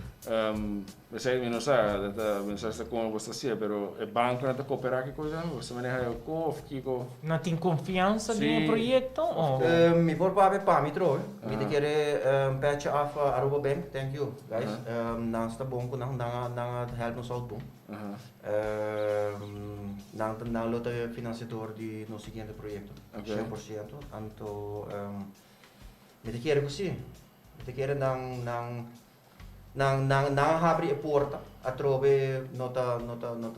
[SPEAKER 1] Esey mi no sa, mi no sa con bo ta haci, pero e banco no ta coopera cu cos, bo maneha co of kiko?
[SPEAKER 3] Nan tin confiansa den proyecto? Of?
[SPEAKER 4] Mi por papia pa mi trobe. Mi ta kere petje af Aruba Bank. Thank you, guys. Nan ta bon cu nan help nos out bon. Nan lo ta financiador di nos siguiente proyecto. 100%. Anto mi ta kere cu si. Mi ta kere nan habri e porta. Atrobe no ta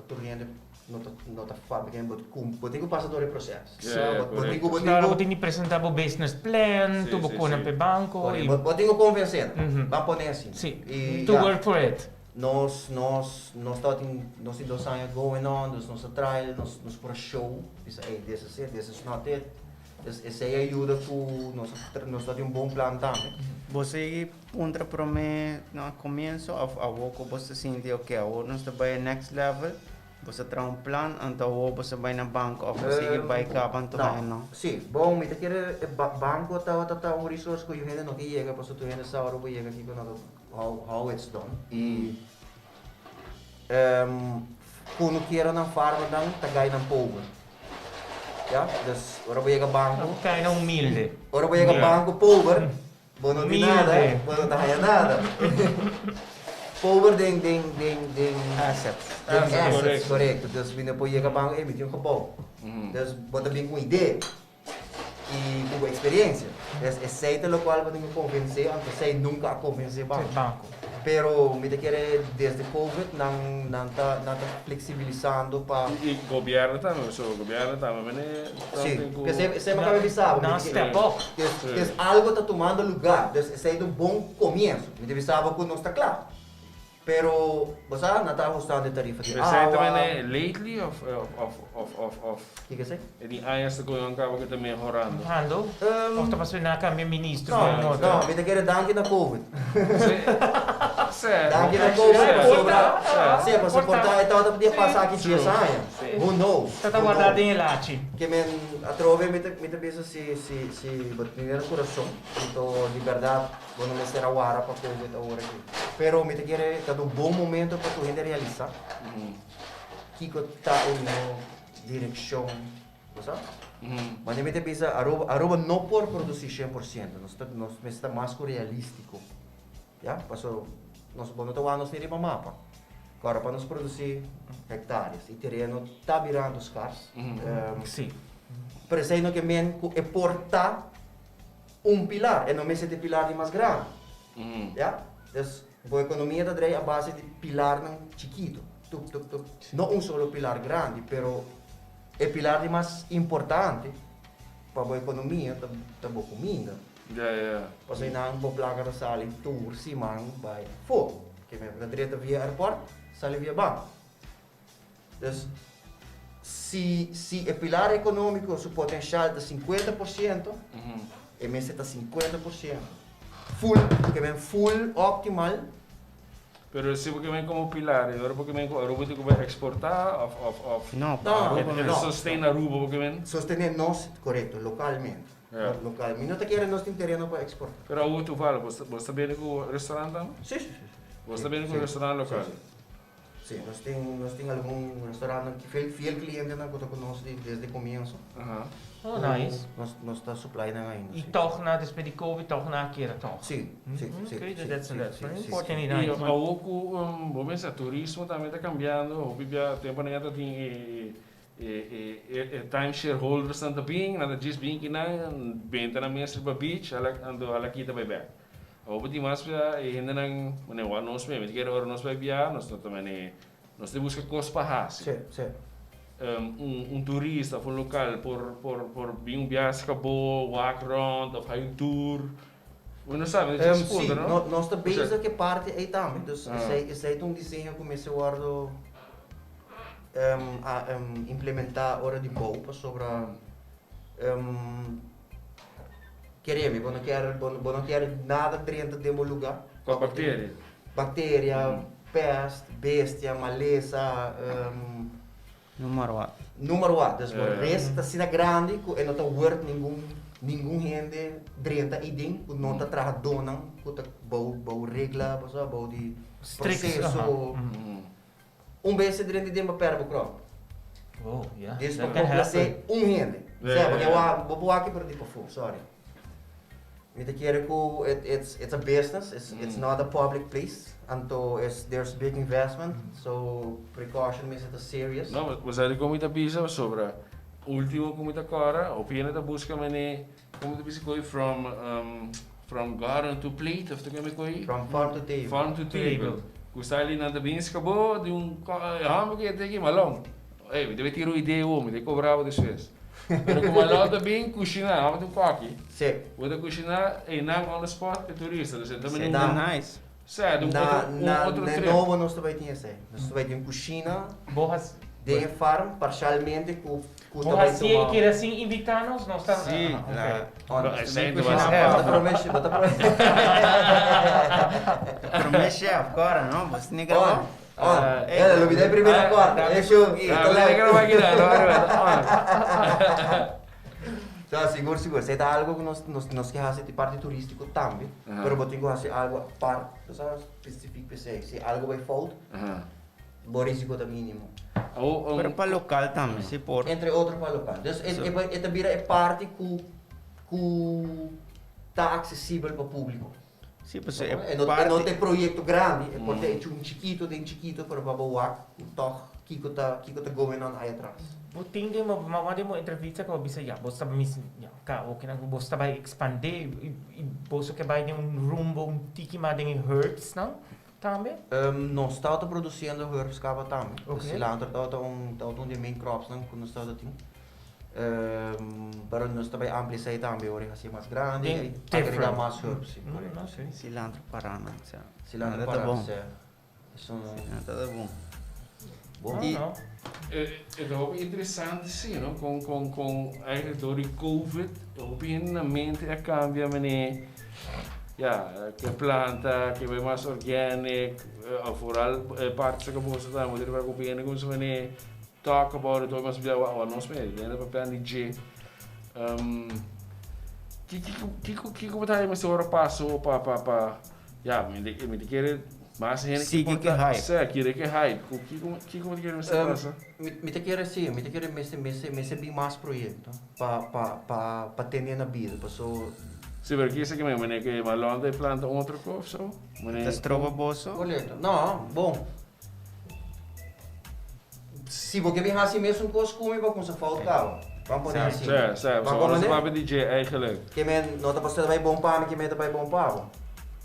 [SPEAKER 4] tur hende no ta fábrica, bo tin cu pasa door e proceso. Bo tin cu
[SPEAKER 3] Claro, bo tin di presenta e business plan, tu con e banco.
[SPEAKER 4] Bo tin cu convence. Ban pone asina.
[SPEAKER 3] Si.
[SPEAKER 4] Y,
[SPEAKER 3] To
[SPEAKER 4] ja,
[SPEAKER 3] work for it.
[SPEAKER 4] Nos tin 2 aña going on, dus nos trial, nos por show, bisa, "Hey, this is it, this is not it." Dus esey a yuda cu nos tin un bon plan tambe.
[SPEAKER 2] Bo a puntra pa mi na comienso, of awo cu bo ta sinti, ok, awor nos ta bay next level. Bo sa traha un plan anto awor bo sa bai na banco of bo sigui bai caba anto
[SPEAKER 4] No,
[SPEAKER 2] haya no?
[SPEAKER 4] si, bon, mi ta kere e banco tabata ta un resource cu yu hende no ke yega pasobra tur hende sa ora bo yega kico no ta how it's done y Kunukeronan farmernan ta gai nan pober. Ya, dus ora bo yega banko.
[SPEAKER 3] Kai nan humilde.
[SPEAKER 4] Ora bo yega banko pober, bo no tin nada, bo no ta haya nada. Pober den den den den
[SPEAKER 2] assets.
[SPEAKER 4] Den assets, korekto. Dus mi no por yega banko, ey mi tin un gebou. Dus bo ta bin ku un idea i ku bo eksperensia. Dus esei ta lokual bo tin ku konvensé, anto esei nunka a konvensé banko. Pero mi ta kere desde covid nan nan ta nan ta fleksibilisando pa.
[SPEAKER 1] I gobièrnu tambe, so gobièrnu tambe mene
[SPEAKER 4] something ku. Si, esei mi a kaba bisa bo.
[SPEAKER 3] Nan a step up.
[SPEAKER 4] Dus algo ta tumando lugar, dus esei ta un bon komienso. Mi ta bisa bo ku nos ta kla. Pero, bo sa, nan ta ahustando e tarifa di awa.
[SPEAKER 1] Esei ta bene lately of of of of of.
[SPEAKER 4] Kiko esei?
[SPEAKER 1] E di añas ta koe un kaba ku ta mehorando.
[SPEAKER 3] Mehorando? Of ta pasobra nan a kambia ministro
[SPEAKER 4] No,
[SPEAKER 3] pa un otro?
[SPEAKER 4] no, mi ta kere danki na covid.
[SPEAKER 1] Si, si.
[SPEAKER 4] Danki na covid pasobra,
[SPEAKER 1] Si.
[SPEAKER 4] si, pasobra por ta e tabata podia pasa aki dies aña. Who knows?
[SPEAKER 3] Ta ta warda den e lachi.
[SPEAKER 4] Ke men atrobe mi ta mi ta bisa si si si bo tin kurason anto di bèrdat. Bo no mester a wara pa covid awor aki. Pero mi ta kere ta un bon momento pa tur hende realisa kiko ta e mihó direkshon, bo sa? Manera mi ta bisa Aruba, Aruba no por produsi 100%, nos ta nos mester ta mas ku realístiko, ya, paso nos bo no ta wak nos ni riba mapa. Kòrda pa nos produsi hektáreas i tereno ta birando skars. Pero esei no ke men ku e por ta. Un pilar, e no mester ta e pilar di mas grandi. Ya? Dus, bo ekonomia ta drei a base di pilarnan chikitu. Tuk, tuk, tuk. No un solo pilar grandi, pero e pilar di mas importante pa bo ekonomia ta, ta bo kuminda.
[SPEAKER 1] Ya, ya.
[SPEAKER 4] Pasobra einan bo plaka ta sali tur siman bai afó. Ke men ta drenta via airport, sali via banko. Dus, si si e pilar ekonómiko su potenshal ta 50%, e mester ta 50%. Full, ke men full optimal.
[SPEAKER 1] Pero si bo ke men komo pilar, e ora bo ke men ku Aruba tin ku bai eksportá òf òf òf
[SPEAKER 2] No,
[SPEAKER 4] No,
[SPEAKER 2] Aruba
[SPEAKER 1] e
[SPEAKER 4] no.
[SPEAKER 1] sosten Aruba bo ke men?
[SPEAKER 4] Sostené nos, korekto, lokalmente.
[SPEAKER 1] Ja.
[SPEAKER 4] Lokal. Mi no ta kere nos tin tereno pa eksportá.
[SPEAKER 1] Pero awor toevallig, bo bo ta bini ku restaurant tambe?
[SPEAKER 4] Sí, sí, sí.
[SPEAKER 1] Bo ta bini ku restaurant lokal?
[SPEAKER 4] Sí, sí. Sí, nos tin, nos tin algun restaurantnan ki fiel, fiel clientenan ku ta ku nos di desde comienso.
[SPEAKER 1] Aha.
[SPEAKER 3] Oh, nice.
[SPEAKER 4] Nos, nos ta supply nan ainda,
[SPEAKER 3] I
[SPEAKER 4] sí.
[SPEAKER 3] tòg na despues di Covid tòg nan a keda tòg.
[SPEAKER 4] Sí, sí, sí,
[SPEAKER 3] Okay,
[SPEAKER 4] sí,
[SPEAKER 3] that's,
[SPEAKER 4] sí,
[SPEAKER 3] that's
[SPEAKER 4] sí,
[SPEAKER 3] very
[SPEAKER 4] sí,
[SPEAKER 3] important
[SPEAKER 4] sí.
[SPEAKER 3] i
[SPEAKER 1] I
[SPEAKER 3] nice.
[SPEAKER 1] awor ku bo mester turismo tambe ta kambiando, hopi bia temponan ya ta tin e e e e e timeshare holdersnan ta bin, nan ta djis bin kinan, benta nan mes riba beach, hala anto hala kita bai bek. Hopi di mas bia e hendenan mane wak nos mes, mi ta kere ora nos bai bia nos no ta mane nos ta buska kos pa hasi.
[SPEAKER 4] Sí, sí.
[SPEAKER 1] Un un turista of un lokal por por por bin un biaha serka bo wak rond of hay un tour. Bo no sabi, no ta
[SPEAKER 4] Sí,
[SPEAKER 1] punto no?
[SPEAKER 4] no nos ta bezig ku e parti ei tambe, dus esei esei ta un diseño ku mester wòrdu a implementá ora di bou pasobra Keremi, bo no kier, bo bo no kier nada drenta den bo luga.
[SPEAKER 1] Kua bakteria?
[SPEAKER 4] Bakteria, pest, bestia, malesa,
[SPEAKER 2] Noem maar wat.
[SPEAKER 4] Noem maar wat. Dus bo risk ta asina grandi ku e no ta worth ningun ningun hende drenta eiden ku no ta trahadónan ku ta bou bou regla, bo sa, bou di
[SPEAKER 3] Strict,
[SPEAKER 4] proseso. Un bes e drenta den bo pèrdè bo kròp.
[SPEAKER 3] Oh, yeah.
[SPEAKER 4] Dis pa
[SPEAKER 3] That can
[SPEAKER 4] komplasé
[SPEAKER 3] happen.
[SPEAKER 4] un hende. Sea, porque wak, bo por wak pero di pafó, sorry. Mi ta kere ku it, it's, it's a business, it's, it's not a public place. Anto it's, there's big investment, so precaution mester ta serious.
[SPEAKER 1] No, bo sa dikon mi ta bisa pasobra ultimo ku mi ta kòrda, hopi hende ta buska mene, komo ta bisa koe from, from garden to plate of ta kende koe?
[SPEAKER 4] From farm to table.
[SPEAKER 1] Farm to table. Ku sali nan ta bin skabó di un hòmber ku e ta aki malon. Ey, mi debe tira un idea awor, mi debe kobra bo despues. Pero ku malon ta bin kushiná, hòmber ta un kòki.
[SPEAKER 4] Sí.
[SPEAKER 1] Bo ta kushiná einan on the spot e turista. Dus e ta bini un.
[SPEAKER 2] Ta nice.
[SPEAKER 1] Sè, di un
[SPEAKER 4] Na,
[SPEAKER 1] otro, un
[SPEAKER 4] na,
[SPEAKER 1] otro
[SPEAKER 4] na
[SPEAKER 1] trip.
[SPEAKER 4] nobo nos ta bai tin esei. Nos ta bai tin un kushina.
[SPEAKER 3] Bo has.
[SPEAKER 4] Den e farm parcialmente cu cu
[SPEAKER 3] ta bai tuma. Bo keda sin invita nos? Nos ta.
[SPEAKER 2] Si, la.
[SPEAKER 4] Bo ta prome chef, bo ta prome.
[SPEAKER 2] Prome chef, cora no, bo sneak graba.
[SPEAKER 4] On, on. Ela lo bida e primera corte. E show aki.
[SPEAKER 1] Ta live. Graba aki na, no graba.
[SPEAKER 4] So, sigur sigur. Esei ta algo cu nos nos nos ke haci di parti turistico tambe. Pero bo tin cu haci algo apart, bo sa, specific p'esei. Si algo bai fout. Bo risiko ta mínimo.
[SPEAKER 2] Pero pa lokal tambe si por.
[SPEAKER 4] Entre otro pa lokal. Dus e ta bira e parti ku ku ta aksesibel pa públiko.
[SPEAKER 2] Si, pasobra e parti.
[SPEAKER 4] E no ta e proyekto grandi, e por ta hecho un chikito den chikito pero pa bo wak ku tòg kiko ta kiko ta going on ai atras.
[SPEAKER 3] Bo tin den bo mama den bo entrevista ku bo bisa ya bo sa mis ya ka oke nan ku bo sta bai ekspandé i boso ke bai den un rumbo un tiki mas den e herbs nan. Tambe?
[SPEAKER 4] Nos tabata produciendo herbs caba tambe. Ok. Cilantro tabata un tabata un di e main cropsnan cu nos tabata tin. Pero nos ta bay amplia esey tambe ora e haci mas grandi
[SPEAKER 3] Den
[SPEAKER 4] y agrega
[SPEAKER 3] different.
[SPEAKER 4] mas herbs, si, correcto.
[SPEAKER 3] No, si.
[SPEAKER 2] Cilantro parana, sa.
[SPEAKER 4] Cilantro
[SPEAKER 2] Ta
[SPEAKER 4] parana,
[SPEAKER 2] bon.
[SPEAKER 4] si. Esun.
[SPEAKER 2] Cilantro ta bon.
[SPEAKER 4] Bon.
[SPEAKER 2] Y.
[SPEAKER 3] No, no.
[SPEAKER 1] E ta hopi interesante si, no? Con con con eigenlijk door di covid hopi hende na mente a cambia mane ya ke planta, ke bai mas organic, vooral e parti cu boso ta bo ta hopi hende cuminsa mane talk about it hopi mas bia awa nos mey hende ta papia di dje. Kiko kiko kiko bo ta haña mester ora paso pa pa pa Ya, mi ta mi ta kere mas hende
[SPEAKER 2] Sigui
[SPEAKER 1] por
[SPEAKER 2] ke
[SPEAKER 1] ta
[SPEAKER 2] hype.
[SPEAKER 1] Sè, kere ke hype. Ku kiko kiko bo ta kere mester pasa?
[SPEAKER 4] Mi mi ta kere si, mi ta kere mester mester mester bin mas proyekto pa pa pa pa tene na bida paso.
[SPEAKER 1] Si, pero kisa ke men mane ke Marlon ta e planta un otro kof so? Mane
[SPEAKER 2] Ta stroba boso?
[SPEAKER 4] Korekto. No, bon. Si bo ke bin hasi mesun kos ku mi bo kumsa fout kaba. Ban pone
[SPEAKER 2] Sa.
[SPEAKER 4] asina.
[SPEAKER 1] Sè, sè,
[SPEAKER 4] Ban
[SPEAKER 1] so ora
[SPEAKER 4] komprende?
[SPEAKER 1] sa papia di dje eigenlijk.
[SPEAKER 4] Ke men no ta pasobra ta bai bon pa mi ke men ta bai bon pa bo.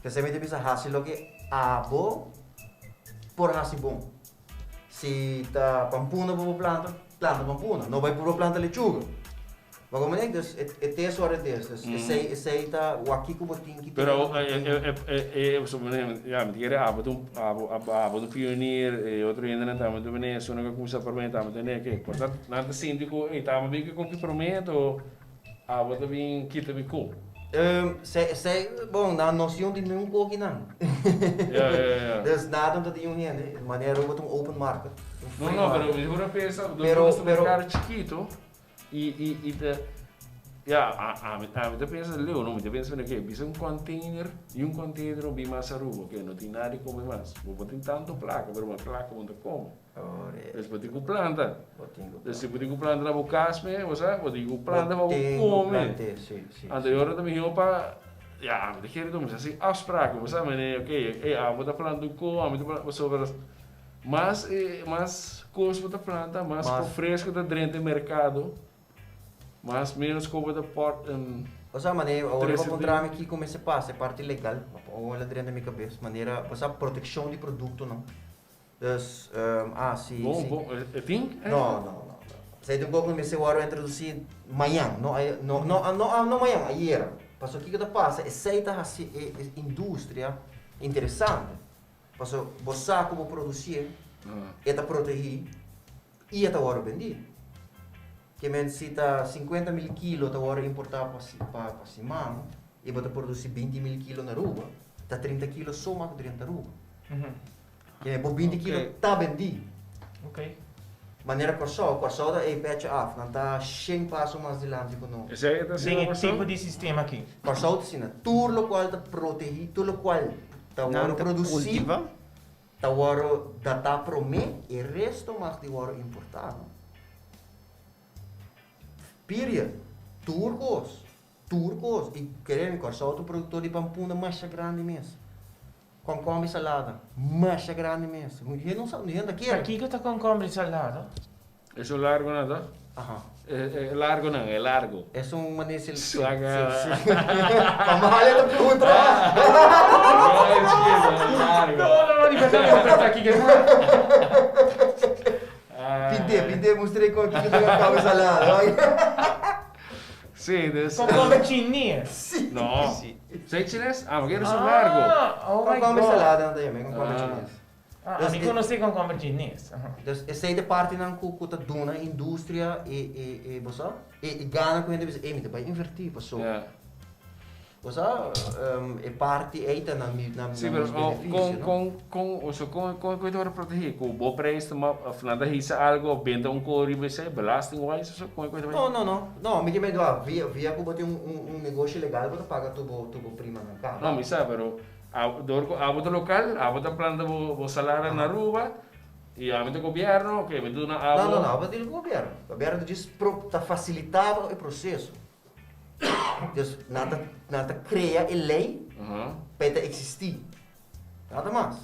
[SPEAKER 4] P'esei mi ta bisa hasi loke abo por hasi bon. Si ta pampuna bo por planta, planta pampuna. No bai purba planta lechuga. Bo comprende? Dus e e te esor e des. Dus esei esei ta wak kiko bo tin ki
[SPEAKER 1] Pero e e e e suponé ya mi ta kere abo ta un abo abo abo ta un pionier e otro hendenan tambe ta bini esun ku a kuminsá promé tambe ta neke por ta nan ta sinti ku ey tamba bin ke kopi promé to abo ta bin kita mi ku.
[SPEAKER 4] Esei esei bon nan no si un di niun koki nan.
[SPEAKER 1] Ya ya ya.
[SPEAKER 4] Dus nada no ta di un hende manera bo ta un open market un
[SPEAKER 1] No
[SPEAKER 4] free
[SPEAKER 1] no pero
[SPEAKER 4] market.
[SPEAKER 1] mi por a pensa
[SPEAKER 4] Pero pero.
[SPEAKER 1] merkado chikito. I i i ta ya a ami ami ta pensa leu no mi ta pensa mira ke bisa un container i un container no bin mas Aruba oke no tin nada di come mas bo por tin tanto placa pero mas placa bo no ta come pues bo tin cu planta pues si bo tin cu planta na bo cas me bo sa bo tin cu planta pa bo come anto e ora ta miho pa ya ami ta kere cuminsa haci afspraken bo sa mene oke ey abo ta planta un co ami ta planta pasobra Mas e mas kos bo ta planta, mas ko fresco ta drenta e merkado, mas menos ko bo ta port en.
[SPEAKER 4] Osea manera awor bo puntra mi kiko mester pasa e parti legal, awor a drenta mi kabes, manera osea protekshon di produktonan. Dus ah si
[SPEAKER 1] Bon bon e tin?
[SPEAKER 4] No no no esei ta un kos ku mester wòrdu introdusí mañan no no no no mañan ayera pasobra kiko ta pasa esei ta hasi e industria interesante. Pasobra bo sa ku bo produsié, e ta protehí i e ta wòrdu bendí. Ke men si ta 50.000 kilo ta wòrdu importá pa pa siman i bo ta produsí 20.000 kilo na Aruba, ta 30 kilo so mas ku drenta Aruba. Ke men bo 20 kilo ta bendí. Manera Kòrsou, Kòrsou ta ei pèchi af, nan ta shen paso mas dilanti ku nos.
[SPEAKER 1] Esei ta asina
[SPEAKER 3] Den e
[SPEAKER 1] Kòrsou?
[SPEAKER 3] tipo di sistema aki.
[SPEAKER 4] Kòrsou ta asina, tur lokual ta protehí, tur lokual ta
[SPEAKER 2] Nan
[SPEAKER 4] wòrdu
[SPEAKER 2] ta
[SPEAKER 4] produsí,
[SPEAKER 2] kultivá.
[SPEAKER 4] ta wòrdu datá promé, e resto mag di wòrdu importá, no? Period. Tur kos, tur kos. I kere mi, Kòrsou ta un produktor di pampuna masha grandi mes. Kònkòmber i salada, masha grandi mes. Hende no sa, hende ta kere.
[SPEAKER 3] Pakiko ta kònkòmber i salada?
[SPEAKER 1] Esun largo nan ta?
[SPEAKER 4] Aha.
[SPEAKER 1] E largo nan, e largo.
[SPEAKER 4] Esun mane si.
[SPEAKER 1] Swaga.
[SPEAKER 4] Pa Malia ta puntra.
[SPEAKER 1] Largo.
[SPEAKER 3] No, no, no, di berdad mi no pensa kiko ta.
[SPEAKER 4] Pint'é, pint'é, mustr'é kon kiko ta kònkòmber i salada.
[SPEAKER 1] Sí, dus.
[SPEAKER 3] Kònkòmber chines?
[SPEAKER 4] Sí.
[SPEAKER 1] No. Sei chines? Ah, porque eres un largo.
[SPEAKER 3] Ah, oh my
[SPEAKER 4] Kònkòmber
[SPEAKER 3] God.
[SPEAKER 4] salada nan ta yama, kònkòmber chines.
[SPEAKER 3] Ah, ami konosé komkomber chines.
[SPEAKER 4] Dus esei ta e partinan ku ku ta duna industria e e e bo sa e e gana ku hende bisa ey mi ta bai invertí pasobra bo sa e parti ey ta na mi na
[SPEAKER 1] Sí, pero
[SPEAKER 4] nos
[SPEAKER 1] con
[SPEAKER 4] beneficio no.
[SPEAKER 1] con con osea con con cu e ta worde protegi? Cu bo prijs ta ma of nan ta hisa algo of benta un co riba esey belasting wise osea con e cu e ta bai?
[SPEAKER 4] No no no no mi ke mendo a via via ku bo tin un un un negoshi legal bo ta paga tur bo tur bo primanan kaba.
[SPEAKER 1] No mi sa pero Dor ku abo ta lokal, abo ta planta bo salada na Aruba i ami ta gobierno, oke, mi duna abo.
[SPEAKER 4] No, no, no, abo ta deal ku gobierno. Gobierno ta djis ta fasilitá bo e proseso. Dus nan ta nan ta krea e lei pa e ta eksistí. Nada mas.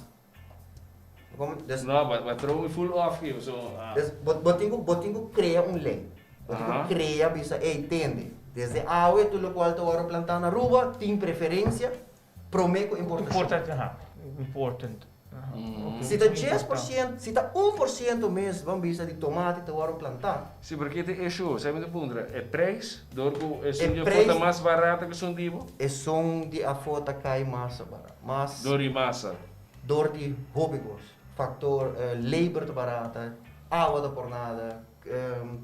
[SPEAKER 4] Dus.
[SPEAKER 1] No, bo a throw mi full off aki, pasobra.
[SPEAKER 4] Dus bo tin ku bo tin ku krea un lei. Bo tin ku krea bisa, ey tende, desde awe tur lokual ta wòrdu plantá na Aruba tin preferensia promé ku importashon.
[SPEAKER 3] Important, aha. Important.
[SPEAKER 4] Si ta 10%, si ta 1% mes ban bisa di tomati ta wòrdu plantá.
[SPEAKER 1] Si, pero ke ta e issue? Sa mi ta puntra, e prijs, dor ku esun
[SPEAKER 4] E
[SPEAKER 1] di afó
[SPEAKER 4] prijs.
[SPEAKER 1] ta mas barato ku esun di bo?
[SPEAKER 4] Esun di afó ta kai mas bara, mas.
[SPEAKER 1] Dor di masa.
[SPEAKER 4] Dor di hopi kos. Faktor, labor ta barata, awa ta por nada,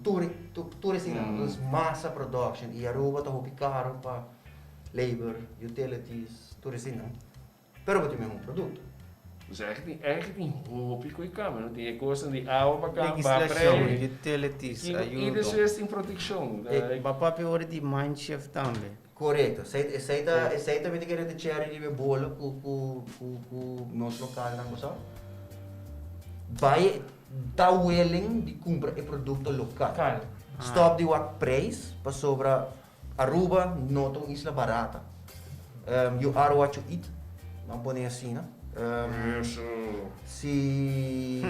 [SPEAKER 4] tur, tur eseinan. Dus masa production i Aruba ta hopi karo pa. Labor, utilities, tur eseinan, pero bo tin mihó produkto.
[SPEAKER 1] Dus eigenlijk tin eigenlijk tin hopi ku e kambia, no tin e kosnan di awa pa kamba,
[SPEAKER 2] Legislashon,
[SPEAKER 1] prei,
[SPEAKER 2] utilities,
[SPEAKER 1] kiko i
[SPEAKER 2] ayudo.
[SPEAKER 1] despues tin protekshon.
[SPEAKER 2] Bo a papia ora di mind shift tambe.
[SPEAKER 4] Korekto, esei esei ta esei ta mi ta kere ta cherry riba e bolo ku ku ku ku nos lokalnan ku sa bai ta willing di kumpra e produkto lokal.
[SPEAKER 3] Lokal.
[SPEAKER 4] Stop di wak prijs pasobra Aruba no ta un isla barata. You are what you eat, nan pone asina. Si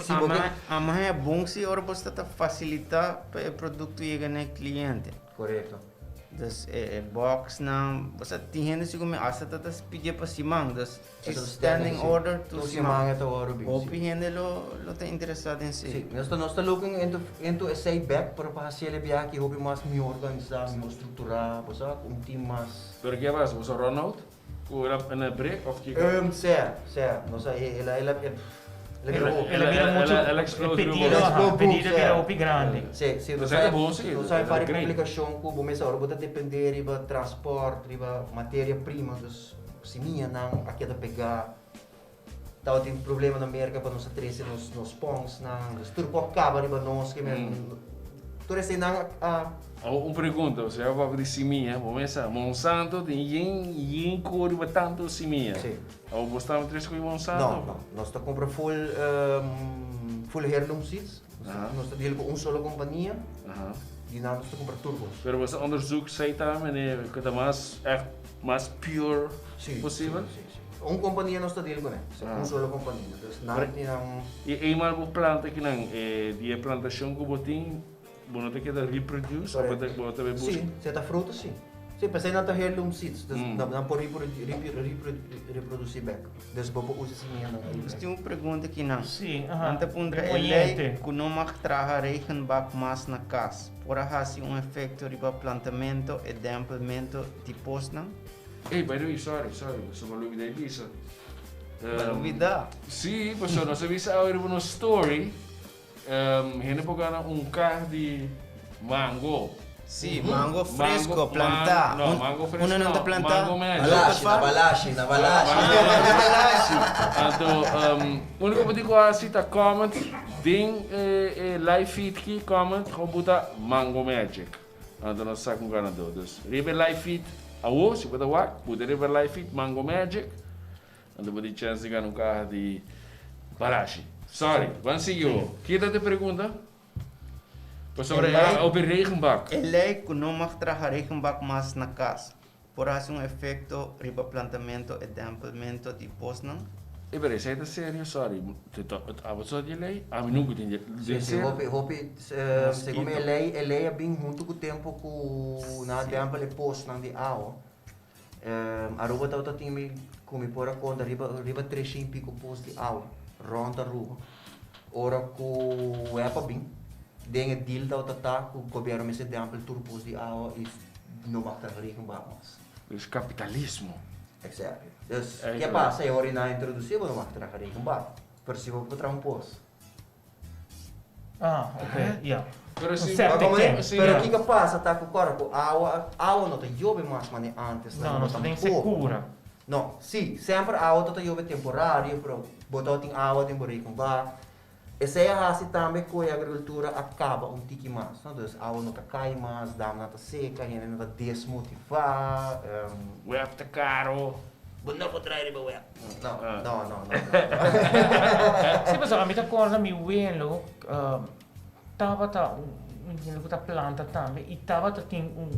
[SPEAKER 4] si bo ke.
[SPEAKER 2] Ama e bon si ora bo sta ta facilita pa e producto yega na e cliente.
[SPEAKER 4] Correcto.
[SPEAKER 2] Dus e boxnan, bo sa tin hende si ku mi hasta ta ta pidié pa siman, dus. Standing order tur
[SPEAKER 4] siman. E ta wòrdu bin.
[SPEAKER 2] Hopi hende lo ta interesá den esei.
[SPEAKER 4] Sí, nos ta nos ta looking into into esei bèk pero pa hasiel e biaha aki hopi mas mihó organisá, mihó strukturá, bo sa, ku un team mas.
[SPEAKER 1] Pero ke pasa? Boso run out ku el a na break òf kiko?
[SPEAKER 4] Sè, sè, nos a el a el a el a bira hopi.
[SPEAKER 3] El a bira muchu, e pedido, aha, e pedido a bira hopi grandi.
[SPEAKER 4] Sí, sí, nos a nos a e par di komplikashon ku bo mester ora bo ta dependé riba transpòrt, riba materia prima, dus. Simianan a keda pegá. Tabatin problema na Merka pa nos a trese nos nos sponsnan. Dus tur por kaba riba nos ke men tur eseinan a.
[SPEAKER 1] Awor un pregunta, osea bo papia di simia, bo mesa Monsanto tin yen yen ko riba tanto simia.
[SPEAKER 4] Sí.
[SPEAKER 1] Awor bo sta trese ku Monsanto?
[SPEAKER 4] No, no. Nos ta kumpra full full heirloom seeds. Nos ta deal ku un solo kompania. Di nan nos ta kumpra tur kos.
[SPEAKER 1] Pero bo sa onderzoek sei ta mene ku ta mas ègt mas pure posibel?
[SPEAKER 4] Si, si, si. Un kompania nos ta deal kuné. Un solo kompania. Dus nan tin nan.
[SPEAKER 1] I eenmaal bo planta kinan e di e plantashon ku bo tin bo no ta keda reproduce of bo ta bay busca?
[SPEAKER 4] Si, si e ta fruta si. Si, p'esei nan ta heirloom seeds. Dus nan por reproduci bek. Dus bo por usa simianan ei
[SPEAKER 2] Nos tin un pregunta kinan.
[SPEAKER 3] Si, aha.
[SPEAKER 2] Nan ta puntra
[SPEAKER 3] Un
[SPEAKER 2] e lei
[SPEAKER 3] oyente.
[SPEAKER 2] ku no mag traha regenbak mas na kas por a hasi un efekto riba plantamento e dèmpelmento di posnan?
[SPEAKER 1] Ey, by the way, sorry, sorry, pasobra mi a lubida e bisa.
[SPEAKER 2] Bo a lubida?
[SPEAKER 1] Sí, pasobra nos a bisa awe riba nos story. Hende por gana un kah di mango.
[SPEAKER 2] Sí, mango fresco, plantá.
[SPEAKER 1] No, mango fresco
[SPEAKER 2] Uno no ta plantá.
[SPEAKER 1] Mango magic.
[SPEAKER 4] Balashi, na balashi, na balashi.
[SPEAKER 1] Anto, único bo tin ku hasi ta comment den e live feed ki, comment gewoon buta mango magic. Anto nos sa ku ganadó. Dus riba e live feed awo, si bo ta wak, buta riba e live feed mango magic. Anto bo tin chance di gana un caha di Balashi. Sorry, ban sigui ho. Ki ta te pregunta? Pasobra e a opi regenbak.
[SPEAKER 2] E ley cu no mag traha regenbak mas na cas por haci un efecto riba plantamento e dempelmento di bosnan?
[SPEAKER 1] E pero esey ta serio? Sorry, abo sa di e ley? Ami nunca tin di
[SPEAKER 4] Si, si, hopi, hopi, segun mi e ley, e ley a bin hunto cu tempo cu nan a dempel e posnan di awa. Aruba tabata tin mi ku mi por a konta riba riba treshen piko pos di awa rònt Aruba. Ora ku web a bin den e deal tabata ta ku gobièrnu mester dèmpel tur pos di awa i no mag ta regenbak mas.
[SPEAKER 1] Dus kapitalismo.
[SPEAKER 4] Exactly. Dus, ke pasa e ora nan introduci bo no mag traha regenbak. Pero si bo por traha un pos.
[SPEAKER 3] Ah, ok, ya.
[SPEAKER 1] Pero si
[SPEAKER 3] septic tank.
[SPEAKER 4] Pero kiko pasa ta ku kòrda ku awa, awa no ta yobe mas manera antes.
[SPEAKER 3] No, no ta den sekura.
[SPEAKER 4] No, si, semper awa ta ta yobe temporario, pero bo tabatin awa den bo regenbak. Esei a hasi tambe ku e agrikultura a kaba un tiki mas, no? Dus awa no ta kai mas, damnan ta seka, hende no ta desmotivá.
[SPEAKER 1] Web ta karo.
[SPEAKER 4] Bo no por traha riba web. No, no, no, no.
[SPEAKER 3] Sí, pasobra ami ta kòrda mi welo tabata un hende ku ta planta tambe i tabata tin un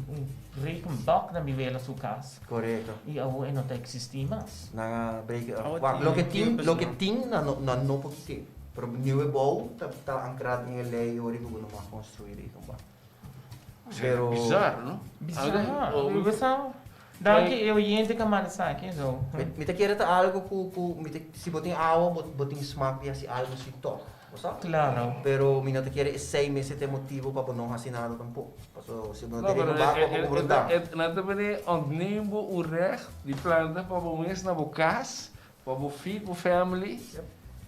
[SPEAKER 3] un regenbak na mi wela su kas.
[SPEAKER 4] Korekto.
[SPEAKER 3] I awor e no ta eksistí mas.
[SPEAKER 4] Nan a break it up. Wak, loke tin, loke tin nan no, nan no por kit'é. Pero nieuwe bou ta ta ankrá den e lei ora ku bo no mag konstruí regenbak. Pero.
[SPEAKER 1] Bizar, no?
[SPEAKER 3] Bizar. Bo sa, danki e oyente ku a manda esaki, so.
[SPEAKER 4] Mi ta kere ta algu ku ku mi ta si bo tin awa bo bo tin smak di hasi algu si tòg. Bo sa?
[SPEAKER 3] Claro.
[SPEAKER 4] Pero mi no ta kere esei mester ta e motibo pa bo no hasi nada tampoco. Paso si bo no tin riba bak, bo por cumpra un dam.
[SPEAKER 1] Nan ta bini ontneem bo un recht di planta pa bo mes na bo cas, pa bo feed bo family.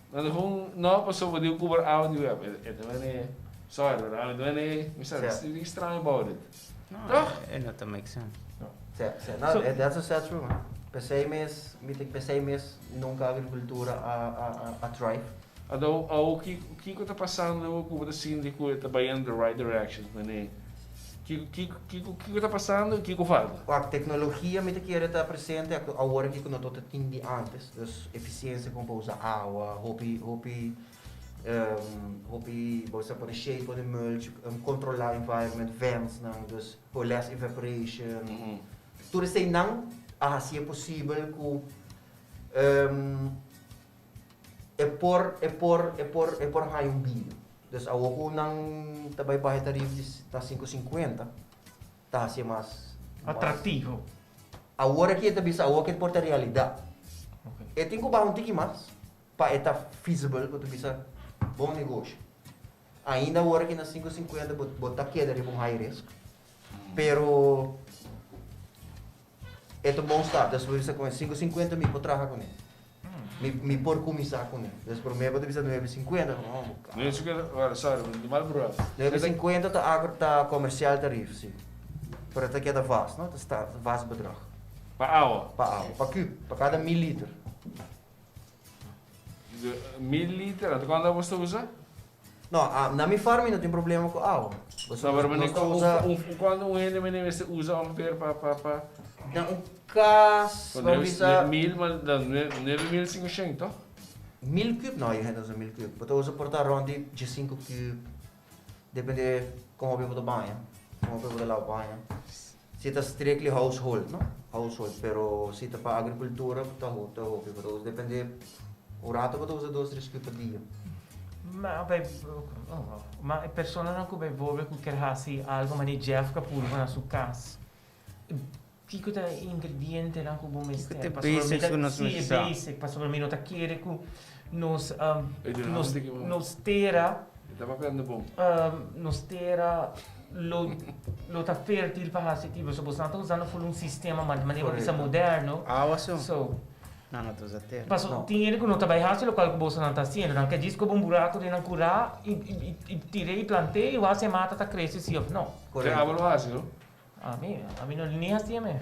[SPEAKER 1] Nan ta gewoon, no, paso bo tin cu cubra awa di web. E ta bini, sorry, pero ami ta bini, mi sa, something strange about it.
[SPEAKER 2] Toch? E no ta make sense.
[SPEAKER 4] Si, si. No, that's a sad true, man. P'esei mes, mi ta, p'esei mes nunca agricultura a thrive.
[SPEAKER 1] Anto awo kiko ta pasando ku bo ta sinti ku e ta bai in the right direction? Mane kiko kiko kiko kiko ta pasando i kiko falta?
[SPEAKER 4] Wak, teknologia mi ta kere ta presente awor aki ku no ta tin di antes. Dus efisiensia kon pa usa awa, hopi hopi hopi bo sa pone shade, pone mulch, kontrolá environment, vents nan, dus por less evaporation. Tur eseinan a hasié posibel ku E por, e por, e por, e por haña un bida. Dus awor ku nan ta bai baha e tarif di ta sinku sinkuenta, ta hasié mas.
[SPEAKER 3] Atraktivo.
[SPEAKER 4] Awor aki e ta bisa awor ku e por ta realidat. E tin ku baha un tiki mas pa e ta feasible, ku ta bisa bon negoshi. Ainda awor aki na sinku sinkuenta bo bo ta keda riba un high risk, pero. E ta un bon start. Despues bo bisa ku 5.50 mi por traha kuné. Mi mi por kuminsá kuné. Des promé bo ta bisa 9.50, no bo ka.
[SPEAKER 1] 9.50, wèl sorry, mi ta mal bruha.
[SPEAKER 4] 9.50 ta agro ta komersial tarief, si. Pero ta keda vast, no? Ta sta vast bedrag.
[SPEAKER 1] Pa awa?
[SPEAKER 4] Pa awa, pa kub, pa kada mil liter.
[SPEAKER 1] Mil liter, anto kuantu bo ta usa?
[SPEAKER 4] No, na mi farm mi no tin problema ku awa.
[SPEAKER 1] No, pero mene ku kuantu un hende mene mester usa ongeveer pa pa pa.
[SPEAKER 4] Na un kas bo bisa.
[SPEAKER 1] Mil ma 9500 toch?
[SPEAKER 4] Mil kub? No, yo hende no usa mil kub. Bo ta usa por ta rond di diesinku kub. Depende kon hopi bo ta baña, kon hopi bo ta laba baña. Si ta strictly household, no? Household, pero si ta pa agricultura ta ta hopi bo ta usa depende un rato bo ta usa dos tres kub pa dia.
[SPEAKER 3] Ma bij oh ma e personanan ku bijvoorbeeld ku kier hasi algo manera Jeff ku a purba na su kas kiko ta e ingredientenan ku bo mester?
[SPEAKER 2] Kiko ta e basics ku nos mester
[SPEAKER 3] sa? Si e basic pasobra mi no ta kere ku nos nos nos tera nos tera lo lo ta fértil pa hasi tipo so boso nan ta usando full un sistema manera bo bisa moderno.
[SPEAKER 2] Awa so.
[SPEAKER 3] So.
[SPEAKER 2] Nan no ta usa tera.
[SPEAKER 3] Paso tin hende ku no ta bai hasi lokual ku boso nan ta hasiendo. Nan ke djis koba un buraku den nan kurá i i tir'é i plant'é i wak si e mata ta krese si òf no.
[SPEAKER 1] Ke abo lo hasi no?
[SPEAKER 3] Ami ami no ni hasié me.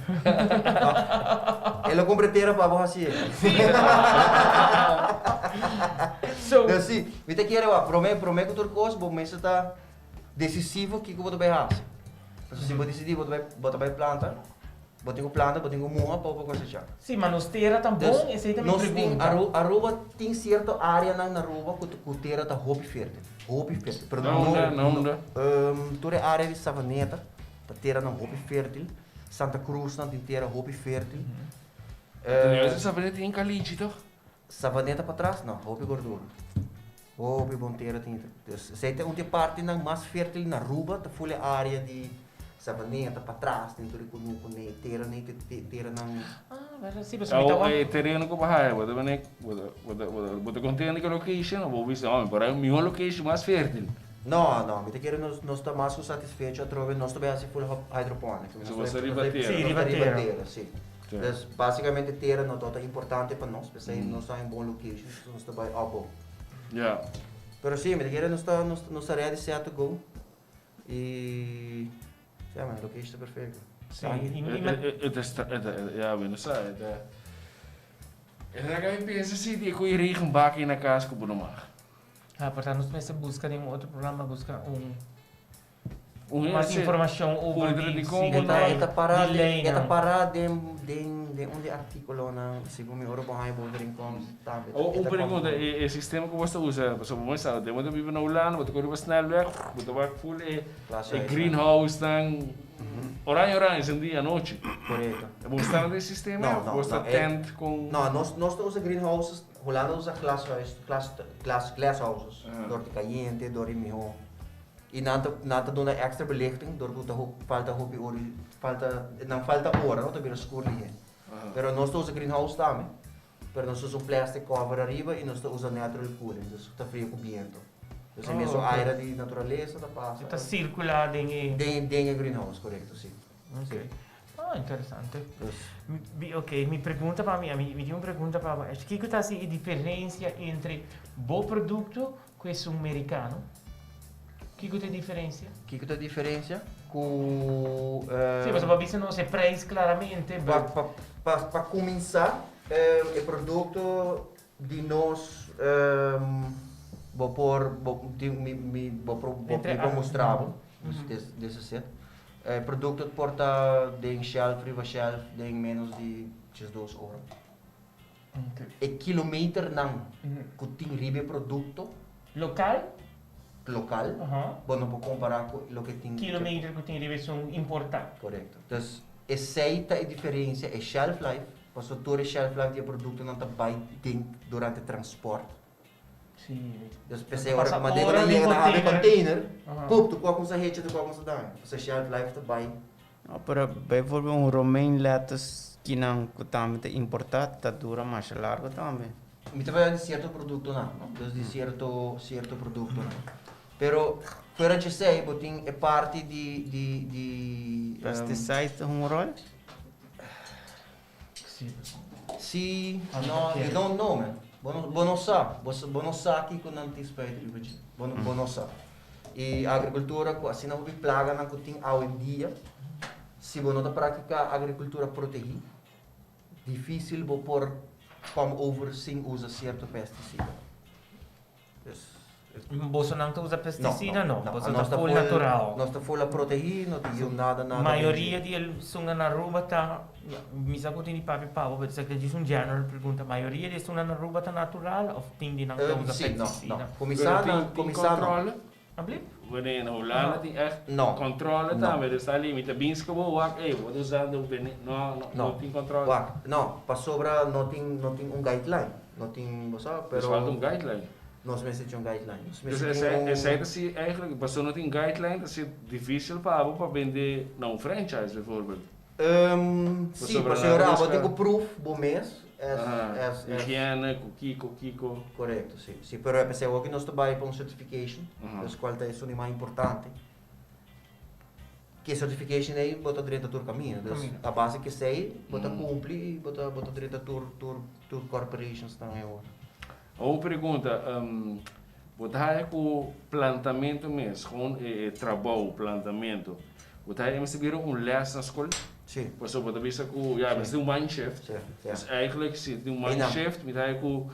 [SPEAKER 4] E lo kumpra tera pa bo hasié.
[SPEAKER 3] So.
[SPEAKER 4] Dus si, mi ta kere wak promé promé ku tur kos bo mester ta Decisivo kiko bo ta bai hasi. Pasobra si bo disidí bo ta bai bo ta bai planta, bo tin ku planta, bo tin ku muha pa bo por kosechá.
[SPEAKER 3] Sí, ma nos tera ta bon? Esei ta mi
[SPEAKER 4] Nos tin
[SPEAKER 3] pregunta.
[SPEAKER 4] Aru Aruba tin sierto áreanan na Aruba ku ku tera ta hopi fértil, hopi fértil, pero
[SPEAKER 1] Na
[SPEAKER 4] no
[SPEAKER 1] unda? Na unda?
[SPEAKER 4] Tur e área di Savaneta ta teranan hopi fértil, Santa Cruz nan tin tera hopi fértil.
[SPEAKER 1] Entonces Savaneta tin caliche toch?
[SPEAKER 4] Savaneta patras? No, hopi gordura. Hopi bon tera tin ita. Dus esei ta un di e partinan mas fértil na Aruba, ta ful e área di Savaneta patras den tur e kunuku nei, tera nei te teranan.
[SPEAKER 3] Ah, bèrdat si, pasobra mi ta wak.
[SPEAKER 1] E tereno ku bo haya, bo ta bini, bo ta bo ta kontento ku e location o bo bisa, oh, mi por haya un mihó location mas fértil?
[SPEAKER 4] No, no, mi ta kere nos nos ta mas ku satisfecho atrobe nos ta bai hasi ful hydroponic.
[SPEAKER 1] So bo sta riba tera?
[SPEAKER 3] Si, riba tera.
[SPEAKER 4] Si. Dus basicamente tera no ta importante pa nos, pesey nos ta in bon location, so nos ta bay opbouw. Pero si, mi ta kere nos ta ready set to go. Y ja man, location ta perfecto.
[SPEAKER 3] Si, y mi
[SPEAKER 1] Ja, mi no sa, e ta e ta laga mi pensa si di cu e regenbak ey na cas cu bo no mag.
[SPEAKER 3] Ha, por tanto nos mester busca den un otro programa busca un Mas informacion over di
[SPEAKER 4] E ta para e ta para den den den un di articulonan segun mi ora bo haña bo overeenkomst tambe
[SPEAKER 1] ta Un pregunta e sistema ku bo ta usa pasobra bo sa den bo ta biba na Hulanda bo ta kore riba snelweg bo ta wak ful e greenhouse nan oranje oranje esei di anochi
[SPEAKER 4] Korekto.
[SPEAKER 1] Bo sta den e sistema of bo sta tent kon
[SPEAKER 4] No nos nos ta usa greenhouses Hulanda ta usa glashuis glas glas glashouses dor di kayente dor di miho. I nan ta nan ta duna extra belichting dor ku ta falta hopi ora falta nan falta ora no ta bira skur lihé. Pero nos ta usa greenhouse tambe pero nos ta usa un plastic cover ariba i nos ta usa natural cooling dus ta fria ku biento. Dus e mesun aire di naturalesa ta pasa.
[SPEAKER 3] E ta sirkulá den e.
[SPEAKER 4] Den den e greenhouse korekto si.
[SPEAKER 3] Ok. Ah interesante. Mi ok mi pregunta pa mi mi tin un pregunta pa bo kiko ta hasi e diferensia entre bo produkto Ku esun merikano? Kiko ta e diferensia?
[SPEAKER 4] Kiko ta e diferensia? Ku.
[SPEAKER 3] Si, pasobra bo a bisa nos e prijs klaramente,
[SPEAKER 4] but. Pa kuminsá, e produkto di nos bo por bo tin mi mi bo por mi por mustra bo des e set. E produkto por ta den shelf riba shelf den ménos di diesdos ora. E kilometernan ku tin riba e produkto.
[SPEAKER 3] Lokal?
[SPEAKER 4] Lokal. Bo no por kompará ku loke tin.
[SPEAKER 3] Kilometer ku tin riba esun importá.
[SPEAKER 4] Korekto. Dus esei ta e diferensia, e shelf life, pasobra tur e shelf life di e produktonan ta bai den durante transport.
[SPEAKER 3] Si.
[SPEAKER 4] Dus p'esei ora ku mand'é ku nan yega nan habri container, pup, tur kos kumsa hecha, tur kos kumsa daña. Pasobra e shelf life ta bai.
[SPEAKER 2] No, pero bijvoorbeeld un romaine lettuce kinan cu tambe ta importa ta dura masha largo tambe.
[SPEAKER 4] Mi ta papia di cierto productonan, no? Dus di cierto, cierto productonan. Pero fuera djesey bo tin e parti di, di, di.
[SPEAKER 2] Pesticides ta hunga un rol?
[SPEAKER 4] Si, no, you don't know man. Bo no, bo no sa. Bo, bo no sa kiko nan tin spuit riba dje. Bo no, bo no sa. I agrikultura ku asina hopi plaganan ku tin awendia, si bo no ta praktiká agrikultura protegí, difísil bo por kom over sin usa sierto pestisida. Dus.
[SPEAKER 3] Bosonan ta usa pesticida? No, boso ta full natural.
[SPEAKER 4] Nos ta full a protegi, no ta yu nada nada.
[SPEAKER 3] Mayoria di esunnan na Aruba ta, mi sa ku tin di papia pabo, pero esaki ta djis un general pregunta, mayoria di esunnan na Aruba ta natural of tin di nan ta usa pesticida?
[SPEAKER 4] Si, no. Kuminsá na, kuminsá no.
[SPEAKER 3] Ablip?
[SPEAKER 1] Wanneer na Hulanda tin echt controle tambe, dus ta limita bins ku bo wak, ey, bo ta usando veneno, no, no, no tin controle.
[SPEAKER 4] Wak, no, pasobra no tin, no tin un guideline, no tin, bo sa, pero.
[SPEAKER 1] Dus falta un guideline.
[SPEAKER 4] Nos mester tin un guideline. Nos
[SPEAKER 1] Dus mester tin un. Esei ta si eigenlijk, pasobra no tin guideline ta si dificil pa abo pa bende na un franchise bijvoorbeeld.
[SPEAKER 4] Si, pasobra abo tin ku proof bo mes as, as, as.
[SPEAKER 1] Higiene, ku kiko, kiko.
[SPEAKER 4] Korekto, si. Si, pero e p'esei awor ku nos ta bai pa un certification, dus kual ta esun di mas importante. Ku e certification ei bo ta drenta tur kaminda. Dus a base ku esei bo ta kumpli i bo ta bo ta drenta tur tur tur corporations nan ei awor.
[SPEAKER 1] Un pregunta, bo ta haya ku plantamentu mes, gewoon e trabou plantamentu, bo ta haya mester bira un les na skol?
[SPEAKER 4] Si.
[SPEAKER 1] Pasobra bo ta bisa ku ya mester tin un mind shift.
[SPEAKER 4] Si, si.
[SPEAKER 1] Dus eigenlijk si tin un mind shift mi ta haya ku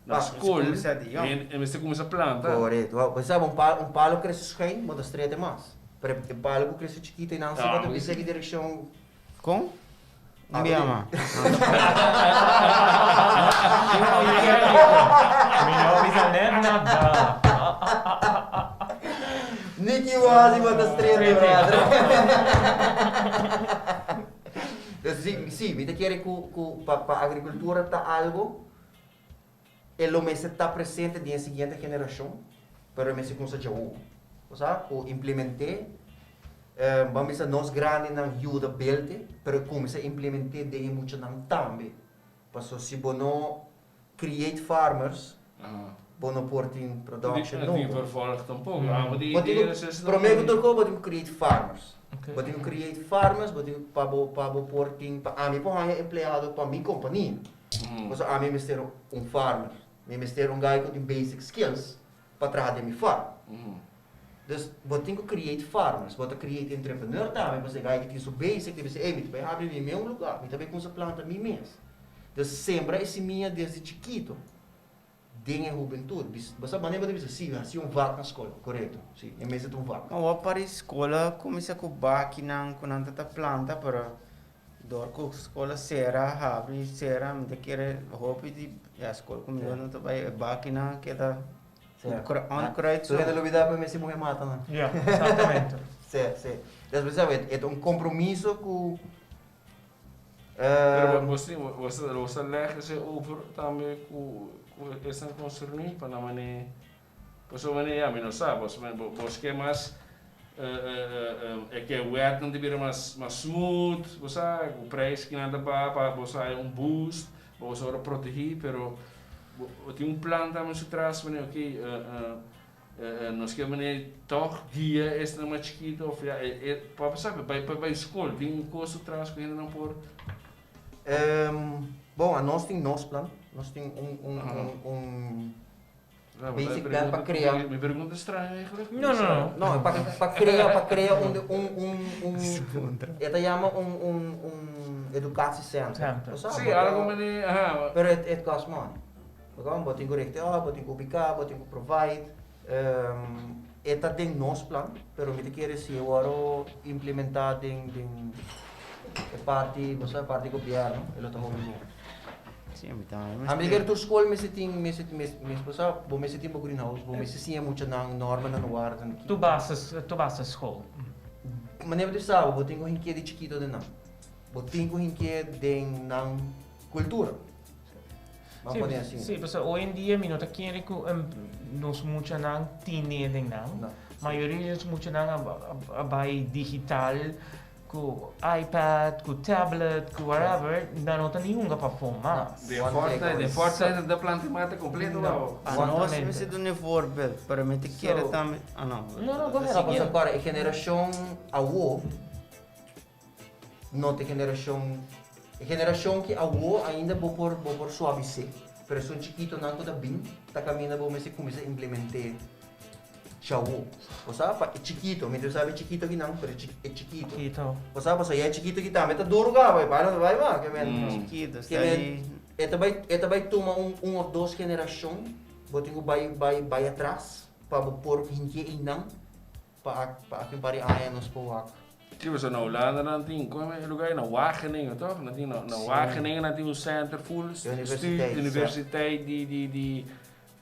[SPEAKER 1] na skol hende mester kuminsá planta.
[SPEAKER 4] Korekto. Bo sabi un palo un palo krese schuin bo ta strete mas. Pero e palo ku krese chikito einan si bo ta bisa ki direkshon.
[SPEAKER 2] Kon? Un bia ma.
[SPEAKER 3] Mi no bisa net nada.
[SPEAKER 4] Nicky Wazi bo ta strete brother. Dus si, si, mi ta kere ku ku pa pa agrikultura ta algo E lo mester ta presente den e siguiente generashon, pero e mester kumsa djawo. Bo sa, ku implement'é, ban bisa nos grandinan yuda belte, pero kumsa implement'é den e muchanan tambe. Paso si bo no create farmers, Bo no por tin production
[SPEAKER 1] No tin
[SPEAKER 4] nobo.
[SPEAKER 1] vervolg tampoco. Ah, maar die
[SPEAKER 4] Bo tin
[SPEAKER 1] idee
[SPEAKER 4] ku,
[SPEAKER 1] is
[SPEAKER 4] promé ku tur kos bo tin ku create farmers.
[SPEAKER 3] Okay.
[SPEAKER 4] Bo tin ku create farmers, bo tin ku pa bo pa bo por tin pa ami por haña empleado pa mi kompania. Pasobra ami mester un farmer. Mi mester un guy ku tin basic skills pa traha den mi farm. Dus bo tin ku create farmers, bo ta create entrepreneur tambe, pasobra e guy ki tin su basic ta bisa, ey mi ta bai habri mi mes un lugar, mi ta bai kumsa planta mi mes. Dus sembra e simia desde chikito den e hubentud. Bo sa manera bo ta bisa, si, hasi un vak na skol, korekto, si, e mester ta un vak.
[SPEAKER 2] Awor para e skola kuminsá ku bakinan ku nan ta ta planta, pero dor ku skola sera, habri, sera, mi ta kere hopi di ya skol ku mi no ta bai e bakinan keda onkruid
[SPEAKER 4] Tur hende lo bida pa mester muhe mata nan.
[SPEAKER 3] Ja, exactamente.
[SPEAKER 4] Si, si. Despues sabe, e ta un compromiso ku
[SPEAKER 1] Pero bo bo ta leg esei over tambe ku esnan concerní pa nan mane pasobra mane ya mi no sa bo bo ke mas e ke wetnan ta bira mas mas smooth bo sa ku prijs kinan ta baha pa bo sa haya un boost pa bo sa ora protegi pero bo tin un plan tambe su tras mane ok Nos ke manera tòg guia esnan mas chikito òf ya e pa bo sabi bai pa bai skol tin un kos atras ku hendenan por.
[SPEAKER 4] Bon anos tin nos plan nos tin un un un un basic plan pa krea.
[SPEAKER 1] Mi pregunta straño eigenlijk.
[SPEAKER 3] No no no.
[SPEAKER 4] No pa pa krea pa krea un un un un e ta yama un un un educatie center.
[SPEAKER 1] Si algo manera aha.
[SPEAKER 4] Pero it cost money. Bo bo tin ku rekte òf, bo tin ku ubiká, bo tin ku provide. E ta den nos plan, pero mi ta kere si e wòrdu implementá den den e parti, bo sa, e parti gobièrnu, e lo ta hopi bon.
[SPEAKER 2] Sí, mi tambe
[SPEAKER 4] Ami ta kere tur skol mester tin, mester, bo sa, bo mester tin bo greenhouse, bo mester siña muchanan normanan warden.
[SPEAKER 3] Tur basis, tur basisschool.
[SPEAKER 4] Manera bo ta bisa bo, bo tin ku hinkié di chikito den nan. Bo tin ku hinkié den nan kultura.
[SPEAKER 3] Sí, sí, pasobra hoy en dia mi no ta kere ku nos muchanan tine den nan.
[SPEAKER 4] No.
[SPEAKER 3] Mayoria di nos muchanan a bai digital ku iPad, ku tablet, ku whatever, nan no ta ni hunga pafó mas.
[SPEAKER 1] Den Fortnite, den Fortnite ta planta mata completo
[SPEAKER 2] No.
[SPEAKER 1] wou.
[SPEAKER 2] Anos mester duna e voorbeeld, pero mi ta kere tambe, ah no.
[SPEAKER 3] No, no, go ahead.
[SPEAKER 4] No, pasobra kòrda e generashon awo No ta e generashon, e generashon ki awo ainda bo por bo por suavis'é, pero esun chikitonan ku ta bin ta kaminda bo mester kuminsá implement'é djawo. Bo sa pa e chikito, mi ta sabi e chikito kinan, pero e chikito.
[SPEAKER 3] Chikito.
[SPEAKER 4] Bo sa pasobra ya e chikito ki tambe ta duru kaba, e bai no ta bai mas, ke men.
[SPEAKER 2] Chikito,
[SPEAKER 4] Ke men e ta bai e ta bai tuma un un òf dos generashon, bo tin ku bai bai bai atras pa bo por hinkié einan. Pa pa aki un par di aña nos por wak.
[SPEAKER 1] Sí, pasobra na Hulanda nan tin, como e lugar ei? Na Wageningen, toch? Nan tin na Wageningen nan tin un center full
[SPEAKER 4] Universiteit,
[SPEAKER 1] universiteit di di di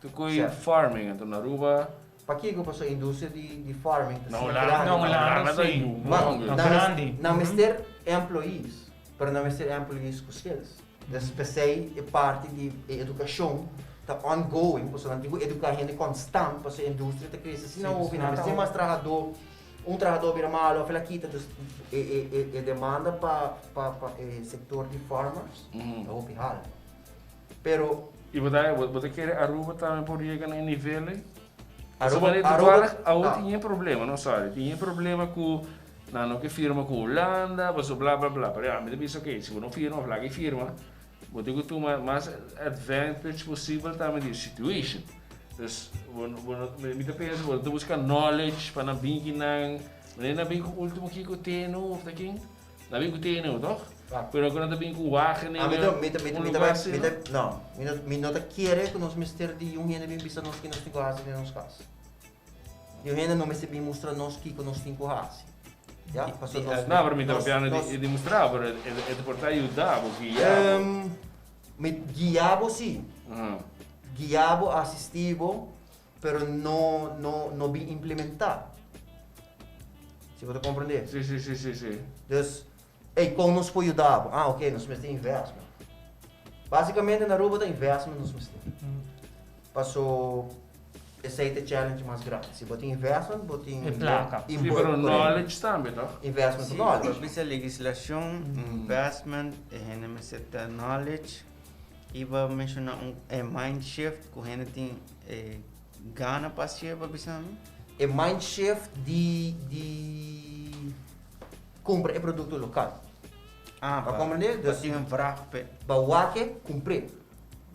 [SPEAKER 1] tur koe farming. Anto na Aruba.
[SPEAKER 4] Pakiko? Pasobra industria di di farming ta
[SPEAKER 1] Na
[SPEAKER 4] asina
[SPEAKER 1] Hulanda,
[SPEAKER 4] grandi.
[SPEAKER 3] Na Hulanda
[SPEAKER 1] ta
[SPEAKER 3] sí.
[SPEAKER 1] humongous.
[SPEAKER 4] Nan
[SPEAKER 3] Grandi.
[SPEAKER 4] Nan mester employees, pero nan mester employees ku skills. Dus p'esei e parti di e edukashon ta ongoing, pasobra nan tin ku eduká hende konstant pasobra e industria ta krese asina hopi, nan mester mas trahadó, un trahadó bira malu òf el a kita, dus e e e demanda pa pa pa e sektor di farmers ta hopi haltu. Pero.
[SPEAKER 1] I bo ta bo ta kere Aruba tambe por yega na e nivel ei?
[SPEAKER 4] Aruba,
[SPEAKER 1] Pasobra
[SPEAKER 4] Aruba,
[SPEAKER 1] toevallig awor tin e problema, no sorry, tin e problema ku Nan no ke firma ku Hulanda, paso bla bla bla. Pero ya, mi ta bisa ok, si bo no firma of laga e firma, bo tin ku tuma mas advantage posibel tambe di e situation. Dus, bo bo no, mi ta pensa bo ta buska knowledge pa nan bin kinan, wanneer nan bin ku ultimo kiko TNO of ta ken? Nan bin ku TNO toch? Pero ku nan ta bin ku Wageningen,
[SPEAKER 4] Ah, mi ta, mi ta, mi ta,
[SPEAKER 1] un
[SPEAKER 4] mi ta
[SPEAKER 1] lugar
[SPEAKER 4] bai,
[SPEAKER 1] asina.
[SPEAKER 4] mi ta, no, mi no, mi no ta kere ku nos mester di un hende bin bisa nos ke nos tin ku hasi den nos kas. Niun hende no mester bin mustra nos kiko nos tin ku hasi. Ya, pasobra nos.
[SPEAKER 1] No, pero mi ta papiando di di mustra, pero e ta por ta yuda bo, guia bo.
[SPEAKER 4] Mi guia bo si. Guia bo, asisti bo, pero no no no bin implementa. Si bo ta komprende?
[SPEAKER 1] Si, si, si, si, si.
[SPEAKER 4] Dus, ey, kon nos por yuda bo? Ah, oke, nos mester investment. Basikamente na Aruba ta investment nos mester. Paso esey ta e challenge mas grandi. Si bo tin investment, bo tin
[SPEAKER 3] E placa.
[SPEAKER 1] Si, pero knowledge tambe, toch?
[SPEAKER 4] Investment ku knowledge.
[SPEAKER 2] Si, bo bisa legislacion, investment, e hende mester ta knowledge. Iba menshoná un e mind shift ku hende tin e gana pa hasié pa bisa mi.
[SPEAKER 4] E mind shift di di kumpra e produkto lokal.
[SPEAKER 2] Ah,
[SPEAKER 4] Pa
[SPEAKER 2] pa
[SPEAKER 4] komprendé?
[SPEAKER 2] pa
[SPEAKER 4] Dus
[SPEAKER 2] tin un vrag p'e.
[SPEAKER 4] pa wak e kumpr'é.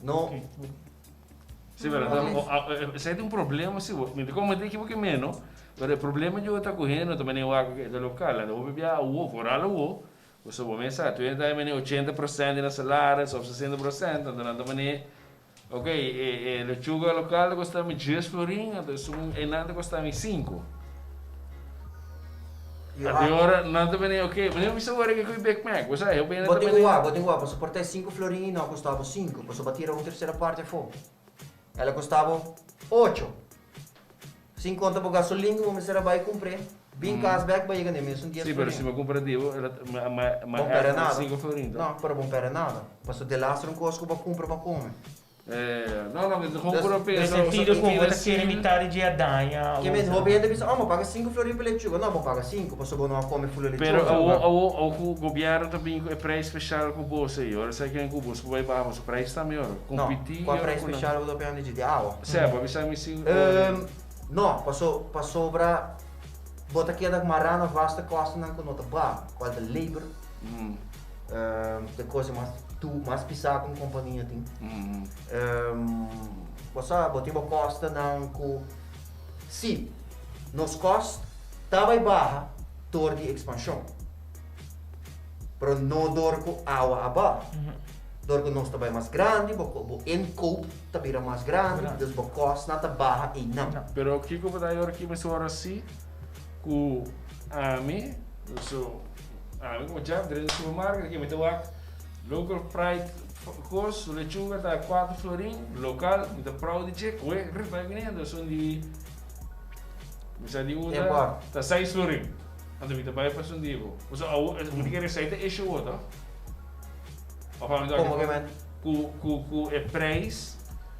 [SPEAKER 4] No.
[SPEAKER 1] Sí, pero esei ta un problema sí. Mi ta koment'é ekiboké meno, pero e problema yo ta ku hende no ta mene wak ku e ta lokal. Anto hopi bia awo, foral awo, Pasobra bo mes sa, tu hende ta mene 80% di nan salaris of 60%, anto nan ta mene, ok, e e lechuga lokal ta kosta mi dies florin, anto esun einan ta kosta mi sinku. Anto e ora nan ta mene, ok, mene mi bisa wor ke ku Big Mac, bo sa, hopi hende
[SPEAKER 4] Bo
[SPEAKER 1] ta
[SPEAKER 4] tin ku
[SPEAKER 1] mene.
[SPEAKER 4] wak, bo tin ku wak, pasobra por ta e sinku florin ei no a kosta bo sinku, pasobra bo a tira un tersera parti afó. El a kosta bo ocho. Sin konta bo gasolin ku bo mester a bai kumpr'é, bin kas bèk bo a yega na e mesun dies
[SPEAKER 1] Sí, pero si
[SPEAKER 4] florin.
[SPEAKER 1] bo kumpra di bo, ma ma ma
[SPEAKER 4] Bon pèrdè
[SPEAKER 1] èf
[SPEAKER 4] nada.
[SPEAKER 1] sinku florin to.
[SPEAKER 4] No, pero bon pèrdè nada. Pasobra delaster un kos ku bo a kumpra pa kome.
[SPEAKER 1] No, no, mi ta
[SPEAKER 4] Dus,
[SPEAKER 1] kumpra
[SPEAKER 3] Den
[SPEAKER 1] pensa,
[SPEAKER 3] sentido ku bo ta
[SPEAKER 1] si.
[SPEAKER 3] kere mitad di dje a daña
[SPEAKER 4] Ke
[SPEAKER 3] o
[SPEAKER 4] men
[SPEAKER 3] sa.
[SPEAKER 4] hopi hende bisa, oh, mi a paga sinku florin pa lechuga. No, bo paga sinku, pasobra bo no a kome full lechuga.
[SPEAKER 1] Pero awo, awo, awo ku gobièrnu ta bin ku e prijs speshal ku bo esei, ora esaki ken ku bo su bai baha boso prijs tambe ora.
[SPEAKER 4] No,
[SPEAKER 1] Kompití
[SPEAKER 4] kua
[SPEAKER 1] ora
[SPEAKER 4] prijs
[SPEAKER 1] ku nan.
[SPEAKER 4] speshal bo ta opinan di dje? Di awa?
[SPEAKER 1] Sè, bo a bisa mi si ora.
[SPEAKER 4] No, paso, pasobra bo ta keda mará na vaste kostonan ku no ta baha, kual ta labor, ta kos mas du, mas pisá ku un kompania tin. Bo sa, bo tin bo kostonan ku, si, nos kost ta bai baha dor di ekspanshon, pero no dor ku awa a baha. Dor ku nos ta bai mas grandi, bo bo inkoop ta bira mas grandi, dus bo kostnan ta baha einan.
[SPEAKER 1] Pero kiko bo ta yor ki mesora si ku ami, so ami komo Jeff drenta supermarket aki mi ta wak local pride kos, su lechuga ta kuater florin, lokal, mi ta proud di dje, koe rip bai kuné, anto esun di mi sa di unda ta seis florin, anto mi ta bai pa esun di bo. Pasobra awo mi ta kere esei ta issue awo toh. Of ami ta
[SPEAKER 4] Como que men?
[SPEAKER 1] Ku ku ku e prijs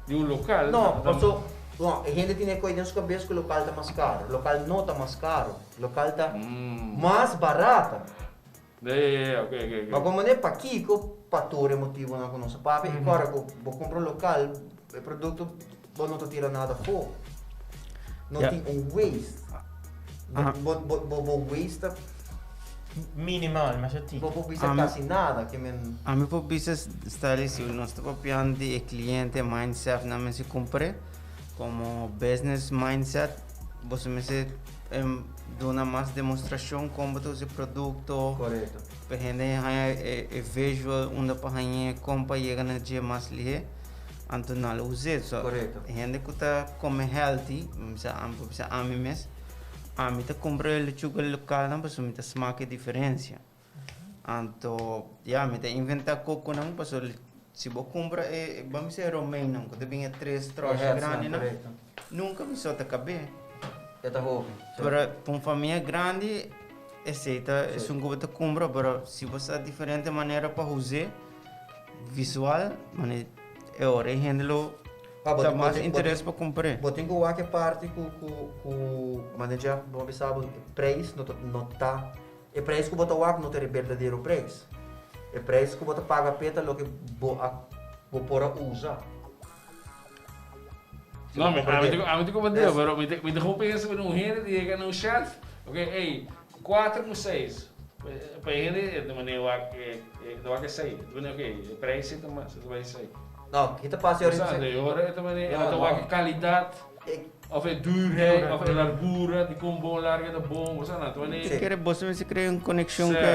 [SPEAKER 1] di un lokal.
[SPEAKER 4] No, paso, no, e hende tin e koi den su kabes ku lokal ta mas karo. Lokal no ta mas karo. Lokal ta mas barata.
[SPEAKER 1] Ya, ya, ya, ok, ok, ok.
[SPEAKER 4] Ma como ne pakiko pa tur e motibonan ku nos a papia i kòrda ku bo kumpra un lokal e produkto bo no ta tira nada afó. No tin un waste. Bo bo bo bo waste ta
[SPEAKER 3] Minimal, masha tiki.
[SPEAKER 4] Bo por bisa kasi nada ke men.
[SPEAKER 2] Ami por bisa stari si nos ta papiando di e cliente mindset nan mester cumpre como business mindset boso mester duna mas demostracion con bo ta usa e producto.
[SPEAKER 4] Correcto.
[SPEAKER 2] Pa hende haya e visual unda pa hañ'e con pa yega na dje mas lihe anto nan lo us'e. So
[SPEAKER 4] Correcto.
[SPEAKER 2] hende cu ta come healthy mi bisa ami por bisa ami mes. Ami ta kumpra e lechuga lokalnan pasobra mi ta smak e diferensia. Anto, ya, mi ta inventá kokonan pasobra si bo kumpra e, ban bisa e romeinnan ku ta bin e tres tròshi grandinan, nunka mi so ta kab'é.
[SPEAKER 4] E ta hopi.
[SPEAKER 2] Pero pa un famia grandi esei ta esun ku bo ta kumpra, pero si bo sa diferente manera pa us'é, visual, mane e ora e hende lo Ta mas interes pa kumpr'é.
[SPEAKER 4] Bo tin ku wak e parti ku ku ku manager bo a bisa bo e prijs no ta no ta e prijs ku bo ta wak no ta e berdadero prijs. E prijs ku bo ta paga p'e ta loke bo a bo por a usa.
[SPEAKER 1] Si No, mi ami ta ami ta komprendé, pero mi ta mi ta gewoon pensa ku un hende ta yega na un shelf, ok, ey, kuater ku seis, pa e hende e ta manera wak e ta wak esei, e ta manera ok, e prijs ei ta mas, e ta bai esei.
[SPEAKER 4] No, ki ta pasa
[SPEAKER 1] ahorita? Sa, de ora e ta manera, e ta wak e kalidat, of e duurheid, of e largura, di kon bon larga e ta bon, bo sa na, ta manera.
[SPEAKER 2] Ti kere boso mester krea un konekshon ku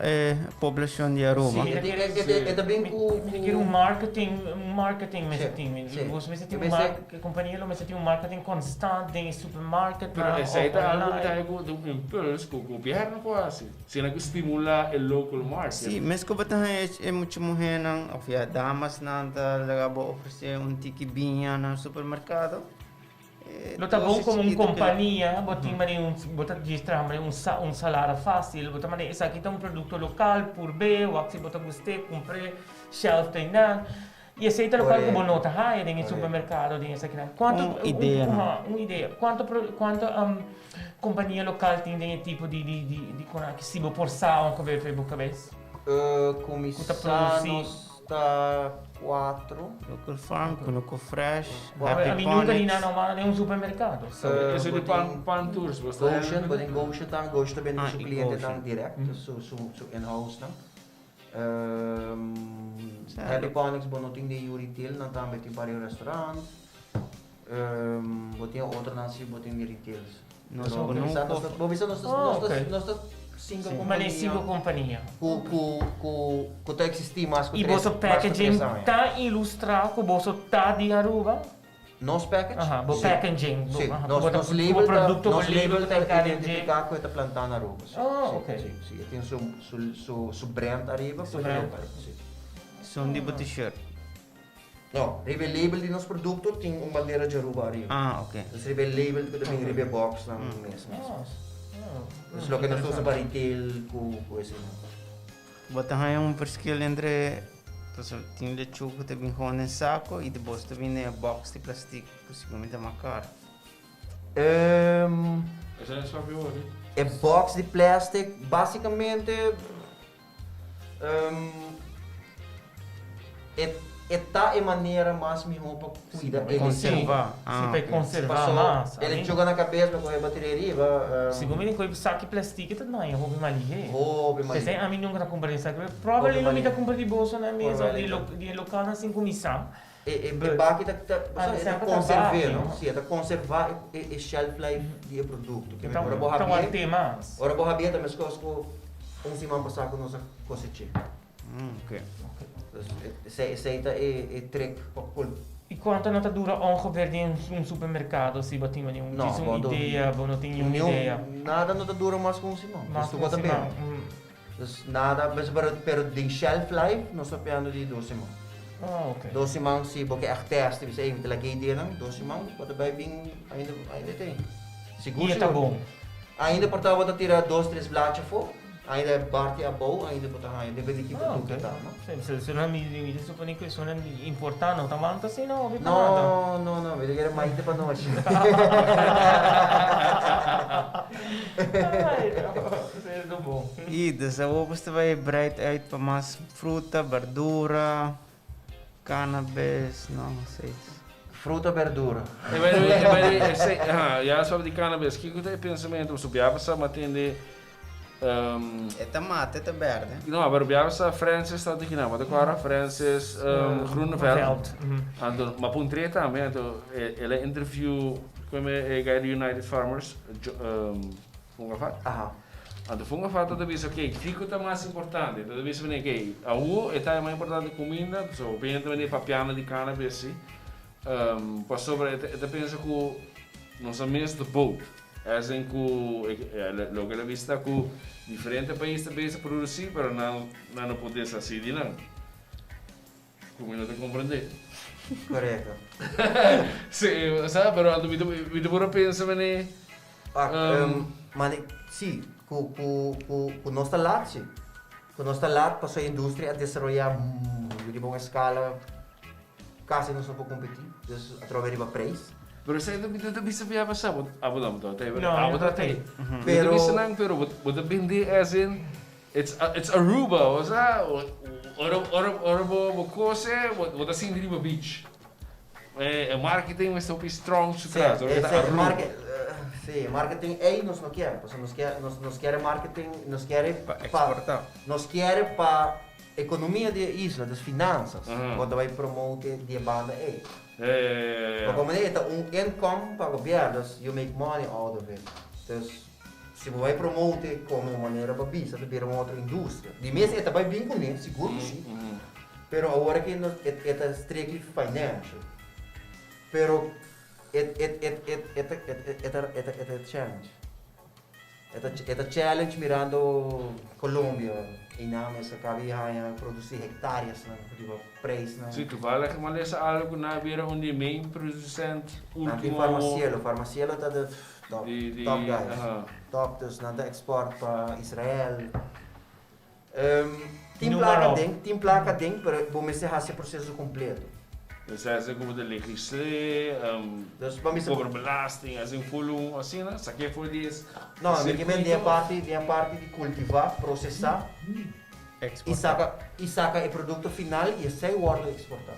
[SPEAKER 2] e poblashon di Aruba.
[SPEAKER 3] Sí,
[SPEAKER 4] E ta bin ku.
[SPEAKER 3] Mi ta kere un marketing, un marketing mester tin. Boso mester tin un marketing, e kompania lo mester tin un marketing konstant den e supermarketnan
[SPEAKER 1] Pero
[SPEAKER 3] of
[SPEAKER 1] esei ta algo ku
[SPEAKER 3] online.
[SPEAKER 1] ta haña ku un impuls ku gobièrnu por hasi. Si nan ku stimulá e local market.
[SPEAKER 2] Sí, mes ku bo ta haña e mucha muhénan òf ya damasnan ta laga bo ofresé un tiki biña na supermerkado.
[SPEAKER 3] Lo ta bon komo un kompania, bo tin manera un, bo ta djis traha manera un sa, un salada fásil, bo ta manera esaki ta un produkto lokal, purb'é, wak si bo ta gust'é, kumpr'é, shelf ta einan. I esei ta lokual ku bo no ta haya den e supermerkado, den esakinan. Kuantu,
[SPEAKER 2] Un idea, no?
[SPEAKER 3] Un, un idea. Kuantu pro, kuantu kompania lokal tin den e tipo di, di, di, di kon aki, si bo por sa aunke bo e bo kabes?
[SPEAKER 4] Kuminsá
[SPEAKER 3] Ku ta produsí.
[SPEAKER 4] nos. ta 4.
[SPEAKER 2] Local Farm, Kunuku Fresh,
[SPEAKER 3] Happy
[SPEAKER 2] Happy
[SPEAKER 3] Ami nunca di
[SPEAKER 2] Ponics.
[SPEAKER 3] nan no den un supermercado. So.
[SPEAKER 1] Eso di pan, pan tours, bo sta
[SPEAKER 4] Goshen, bo tin Goshen tambe, Goshen ta bende
[SPEAKER 2] Ah,
[SPEAKER 4] su
[SPEAKER 2] y
[SPEAKER 4] clientenan
[SPEAKER 2] Goshen.
[SPEAKER 4] direct, su, su, su in-house nan. Happy Ponics bo no tin den yu retail, nan tambe tin pa riba restaurant. Bo tin otronan si bo tin den retails.
[SPEAKER 2] Nos
[SPEAKER 4] Pero
[SPEAKER 2] Kunuku.
[SPEAKER 4] bo bisa nos ta, bo bisa nos ta,
[SPEAKER 3] Oh,
[SPEAKER 4] nos ta,
[SPEAKER 3] ok.
[SPEAKER 4] nos ta cinco
[SPEAKER 3] Mane
[SPEAKER 4] compania
[SPEAKER 3] cinco compania.
[SPEAKER 4] cu, cu, cu, cu ta existi mas cu
[SPEAKER 3] Y
[SPEAKER 4] tres,
[SPEAKER 3] boso
[SPEAKER 4] mas cu
[SPEAKER 3] packaging
[SPEAKER 4] tres aña.
[SPEAKER 3] ta ilustra cu boso ta di Aruba?
[SPEAKER 4] Nos package?
[SPEAKER 3] Aha, bo
[SPEAKER 4] Sí.
[SPEAKER 3] packaging. Bo,
[SPEAKER 4] Sí,
[SPEAKER 3] aha,
[SPEAKER 4] nos,
[SPEAKER 3] bo ta-
[SPEAKER 4] nos
[SPEAKER 3] bo
[SPEAKER 4] label ta,
[SPEAKER 3] producto, bo
[SPEAKER 4] nos label ta
[SPEAKER 3] ta KNG.
[SPEAKER 4] identifica cu e ta planta na Aruba. Sí,
[SPEAKER 3] Oh,
[SPEAKER 4] sí,
[SPEAKER 3] ok.
[SPEAKER 4] Sí, sí, e tin su, su, su, su brand ariba,
[SPEAKER 3] Su
[SPEAKER 4] cu e
[SPEAKER 3] brand.
[SPEAKER 4] local, sí.
[SPEAKER 2] Son di bo t-shirt.
[SPEAKER 4] No, riba e label di nos producto tin un bandera di Aruba ariba.
[SPEAKER 2] Ah, ok.
[SPEAKER 4] Dus riba e label cu ta bin riba e box nan mes, mes,
[SPEAKER 3] Oh,
[SPEAKER 4] mes.
[SPEAKER 3] oh,
[SPEAKER 4] Dus loke nos ta usa pa retail cu, cu esey nan.
[SPEAKER 2] Bo ta haña un verschil entre, pasobra tin lechuga cu ta bin gewoon den saco y di bos ta bin den e box di plastic cu siguramente ta mas caro.
[SPEAKER 1] Esei no sabi hoor.
[SPEAKER 4] E box di plastic basicamente e e ta e manera mas miho pa cuida e lechuga.
[SPEAKER 2] Conserva.
[SPEAKER 3] Sí,
[SPEAKER 2] Ah,
[SPEAKER 3] pa
[SPEAKER 2] ok.
[SPEAKER 3] conserva
[SPEAKER 4] Paso
[SPEAKER 3] mas.
[SPEAKER 4] e lechuga na cabes mi coge bateria riba.
[SPEAKER 3] Segun mi den saki plastic ta daña hopi malihe.
[SPEAKER 4] Hopi malihe.
[SPEAKER 3] P'esei ami nunca ta cumpra den saki. Probably lo mi ta cumpra di boso na mesa of di e localnan sin cuminsa.
[SPEAKER 4] E e baki ta ta
[SPEAKER 3] Ah,
[SPEAKER 4] e ta conserve no? Si e ta conserva e e shelf life di e producto.
[SPEAKER 3] E ta
[SPEAKER 4] Ora bo
[SPEAKER 3] ta
[SPEAKER 4] habié,
[SPEAKER 3] want'é mas.
[SPEAKER 4] ora bo habié ta meskos ku un siman pasá ku nos a kosech'é.
[SPEAKER 2] Ok.
[SPEAKER 4] Dus esei esei ta e e trick pa kul.
[SPEAKER 3] I kuantu nan ta dura ongeveer den un supermerkado si bo tin un
[SPEAKER 4] No,
[SPEAKER 3] djis un
[SPEAKER 4] bo no
[SPEAKER 3] idea, bo no tin niun
[SPEAKER 4] niun
[SPEAKER 3] idea?
[SPEAKER 4] nada no ta dura mas ku un siman.
[SPEAKER 3] Mas
[SPEAKER 4] Dus
[SPEAKER 3] ku
[SPEAKER 4] tu
[SPEAKER 3] un
[SPEAKER 4] bo ta
[SPEAKER 3] siman.
[SPEAKER 4] bebe. Dus nada, pero pero den shelf life nos ta piando di dos siman.
[SPEAKER 3] Oh, ok.
[SPEAKER 4] Dos siman si bo ke echt test, bisa ey mi ta laga e ideanan, dos siman bo ta bay bin ainda ainda te. Sigur
[SPEAKER 3] Y e ta
[SPEAKER 4] sigur.
[SPEAKER 3] bon.
[SPEAKER 4] Ainda por ta bo ta tira dos tres blachi afo, ainda e parti abou ainda bo ta haña, depende di ki
[SPEAKER 3] Ah,
[SPEAKER 4] producto
[SPEAKER 3] ok.
[SPEAKER 4] ta, no?
[SPEAKER 3] Si, si, si, mi mi ta supone cu esunnan importa no ta wanta asina hopi pa nada.
[SPEAKER 4] No, no, no, mi ta kere maite pa nochi.
[SPEAKER 3] Ay, no, esei ta bon.
[SPEAKER 2] Y dus awor bo ta bay breid uit pa mas fruta, berdura, cannabis, no, zoiets.
[SPEAKER 4] Fruta, berdura.
[SPEAKER 1] E by the way, e by the way, esei, aha, ya sobre di cannabis, kiko ta e pensamentu? Pasobra bia pasa mi a tende,
[SPEAKER 2] E ta mata, e ta berde.
[SPEAKER 1] No, pero bia pasa Francis ta diki nan, bo ta kòrda? Francis Groeneveld. Anto, mi a puntr'é tambe, anto el a interview ku e guy di United Farmers, Fungafat.
[SPEAKER 4] Aha.
[SPEAKER 1] Anto Fungafat ta bisa, ok, kiko ta mas importante? Ta bisa manera, ok, awo e ta e mas importante kuminda, so hopi hende ta bini papiando di cannabis si, pasobra e ta pensa ku nos a miss the boat, as in ku loke el a bisa ta ku diferente pais ta bezig produsi pero nan nan no por deshasi di nan. Ku mi no ta komprendé.
[SPEAKER 4] Korekto.
[SPEAKER 1] Sí, sa, pero anto mi ta mi ta puru pensa manera.
[SPEAKER 4] Ah, mane, sí, ku ku ku ku nos ta lat sí. Ku nos ta lat pasobra e industria a desaroyá riba un eskala kasi nos no por kompetí, dus atrobe riba preis.
[SPEAKER 1] Pero esei ta mi ta bisa bia pasá, bo abo no ta tei,
[SPEAKER 3] No,
[SPEAKER 1] abo
[SPEAKER 3] mi no
[SPEAKER 1] ta
[SPEAKER 3] ta
[SPEAKER 1] tei.
[SPEAKER 3] tei.
[SPEAKER 1] Mi ta
[SPEAKER 4] Pero
[SPEAKER 1] bisa nan, pero bo bo ta bende as in it's it's Aruba, osea ora ora ora bo bo kose bo bo ta sinti riba beach. E marketing mester hopi strong su
[SPEAKER 4] Sí,
[SPEAKER 1] tras, ora ta
[SPEAKER 4] esei
[SPEAKER 1] Aruba.
[SPEAKER 4] marke sí, marketing ei nos no kier, pasobra nos kier nos nos kier e marketing nos kier e
[SPEAKER 2] Pa
[SPEAKER 4] pa
[SPEAKER 2] exportá.
[SPEAKER 4] nos kier e pa Economia di e isla, dus finanzas, bo ta bay promote di e banda ey. Bo comprende? E ta un income pa gobierno, dus you make money out of it. Dus si bo bay promote como manera pa bisa, ta bira un otro industria. Di mes e ta bay bin cune, sigur cu si, pero awor aki no, e ta strictly financial. Pero e e e e e ta e ta e ta e ta challenge. E ta e ta challenge mirando Colombia, einan mester caba di haña produci hectareasnan riba prijsnan.
[SPEAKER 1] Sí, toevallig mi a lesa algo cu nan a bira un di e main producent
[SPEAKER 4] Nan tin
[SPEAKER 1] ultimo.
[SPEAKER 4] Farmacielo, Farmacielo ta de top,
[SPEAKER 1] Di di
[SPEAKER 4] top guys,
[SPEAKER 1] aha.
[SPEAKER 4] top, dus nan ta export pa Israel. Tin
[SPEAKER 3] Noem
[SPEAKER 4] placa
[SPEAKER 3] maar op.
[SPEAKER 4] den, tin placa den, pero bo mester haci e proceso completo.
[SPEAKER 1] Dus esei como ta legislé,
[SPEAKER 4] Dus pa mi
[SPEAKER 1] cobra belasting, asina full un asina, saké for di e
[SPEAKER 4] No, mi ke men den e
[SPEAKER 1] circuito.
[SPEAKER 4] parti, den e parti di cultiva, procesa. I saka i saka e produkto final i esei wòrdu eksportá.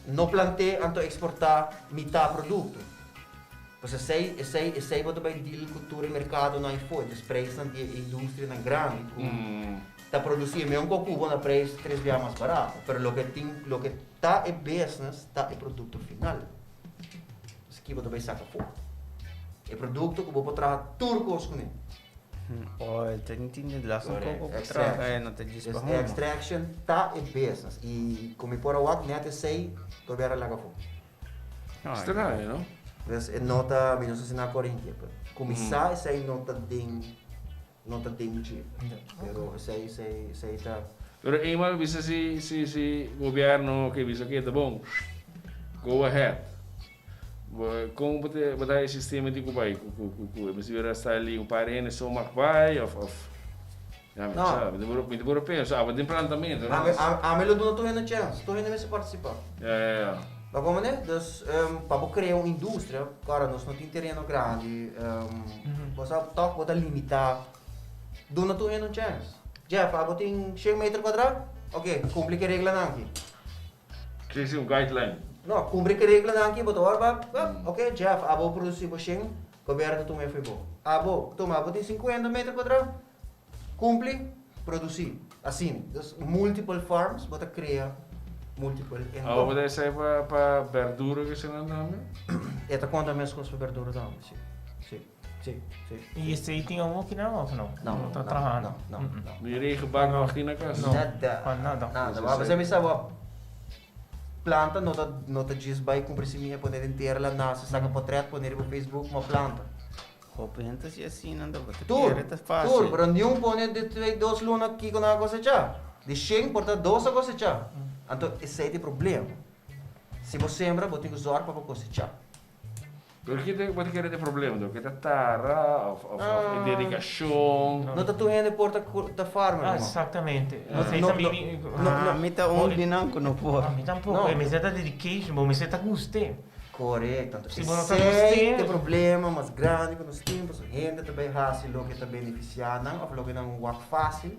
[SPEAKER 4] No plant'é anto eksportá mitá produkto. Pues esei esei esei bo ta bai deal ku tur e merkadonan afó, dus preisnan di e industrianan grandi ku ta produsí e meun kokubo na preis tres bia mas barato. Pero loke tin loke ta e business ta e produkto final. Pues ki bo ta bai saka afó? E produkto ku bo por traha tur kos kuné.
[SPEAKER 2] Oil tin tin di las un poco pa traha e no ta djis pa huma.
[SPEAKER 4] Extraction ta e business y cu mi por a wak net esey todavia a laga afo.
[SPEAKER 1] Straño no?
[SPEAKER 4] Pues e no ta mi no sa si nan a corigi pero cu mi sa esey no ta den no ta den dje pero esey esey esey ta.
[SPEAKER 1] Pero eenmaal bisa si si si gobierno ke bisa ke ta bon go ahead. Kon bo ta bo ta e sistema di ku bai ku ku ku ku e mester bira style un par di hende so mag bai of of ya mi no sa mi ta buru mi ta buru pensa abo den plantamento no
[SPEAKER 4] Ami ami lo duna tur hende chèns tur hende mester partisipá.
[SPEAKER 1] Ya ya ya.
[SPEAKER 4] Bo komo ne dus pa bo krea un industria kòrda nos no tin tereno grandi bo sa tòg bo ta limitá duna tur hende un chèns Jeff abo tin shen meter kuadrá oke kumpli ku e reglanan aki.
[SPEAKER 1] Si si un guideline.
[SPEAKER 4] No, cumpli cu reglanan aki bo ta wor ba, ok Jeff, abo produci bo shen, gobierno ta tuma e fo'i bo. Abo, tuma, abo tin cincuenta meter cuadra, cumpli, produci. Asina. Dus multiple farms bo ta crea multiple income.
[SPEAKER 1] Abo bo ta esei pa pa berdura cu eseinan tambe?
[SPEAKER 4] E ta conta mescos pa berdura tambe, si. Si, si, si.
[SPEAKER 3] Y esei tin awo kinan of no?
[SPEAKER 4] No,
[SPEAKER 3] No ta trahando.
[SPEAKER 4] no, no, no.
[SPEAKER 1] Ni regenbak nog tin na kas?
[SPEAKER 3] No,
[SPEAKER 4] Nada.
[SPEAKER 3] pa nada.
[SPEAKER 4] Nada. Bo a bisa bo planta no ta no ta djis bai kumpra simia pone den tera la nase saka potret pone riba Facebook ma planta.
[SPEAKER 2] Hopi hende ta hasi asina anto bo ta
[SPEAKER 4] Tur,
[SPEAKER 2] kere ta fasil.
[SPEAKER 4] tur, pero niun pone di twee dos luna kiko nan a kosechá. Di shen por ta dos a kosechá. Anto esei ta e problema. Si bo sembra bo tin ku zòrg pa bo kosechá.
[SPEAKER 1] Pero ki ta bo ta kere ta e problema do? Ke ta tara of of of e dedicacion?
[SPEAKER 4] No ta tur hende por ta ta farmer
[SPEAKER 3] Ah,
[SPEAKER 4] no.
[SPEAKER 3] exactamente.
[SPEAKER 4] No,
[SPEAKER 3] Esei
[SPEAKER 4] no,
[SPEAKER 3] ta mi
[SPEAKER 4] no,
[SPEAKER 3] mi
[SPEAKER 4] no, no.
[SPEAKER 2] Ah, mi ta un di nan ku no por.
[SPEAKER 3] A mi tampoco.
[SPEAKER 4] No.
[SPEAKER 3] E mester ta dedication, bo mester ta guste.
[SPEAKER 4] Correcto. Anto
[SPEAKER 3] Si bo no ta
[SPEAKER 4] esei
[SPEAKER 3] guste.
[SPEAKER 4] ta e problema mas grandi ku nos tin pasobra hende ta bai hasi loke ta benefisiá nan of loke nan wak fácil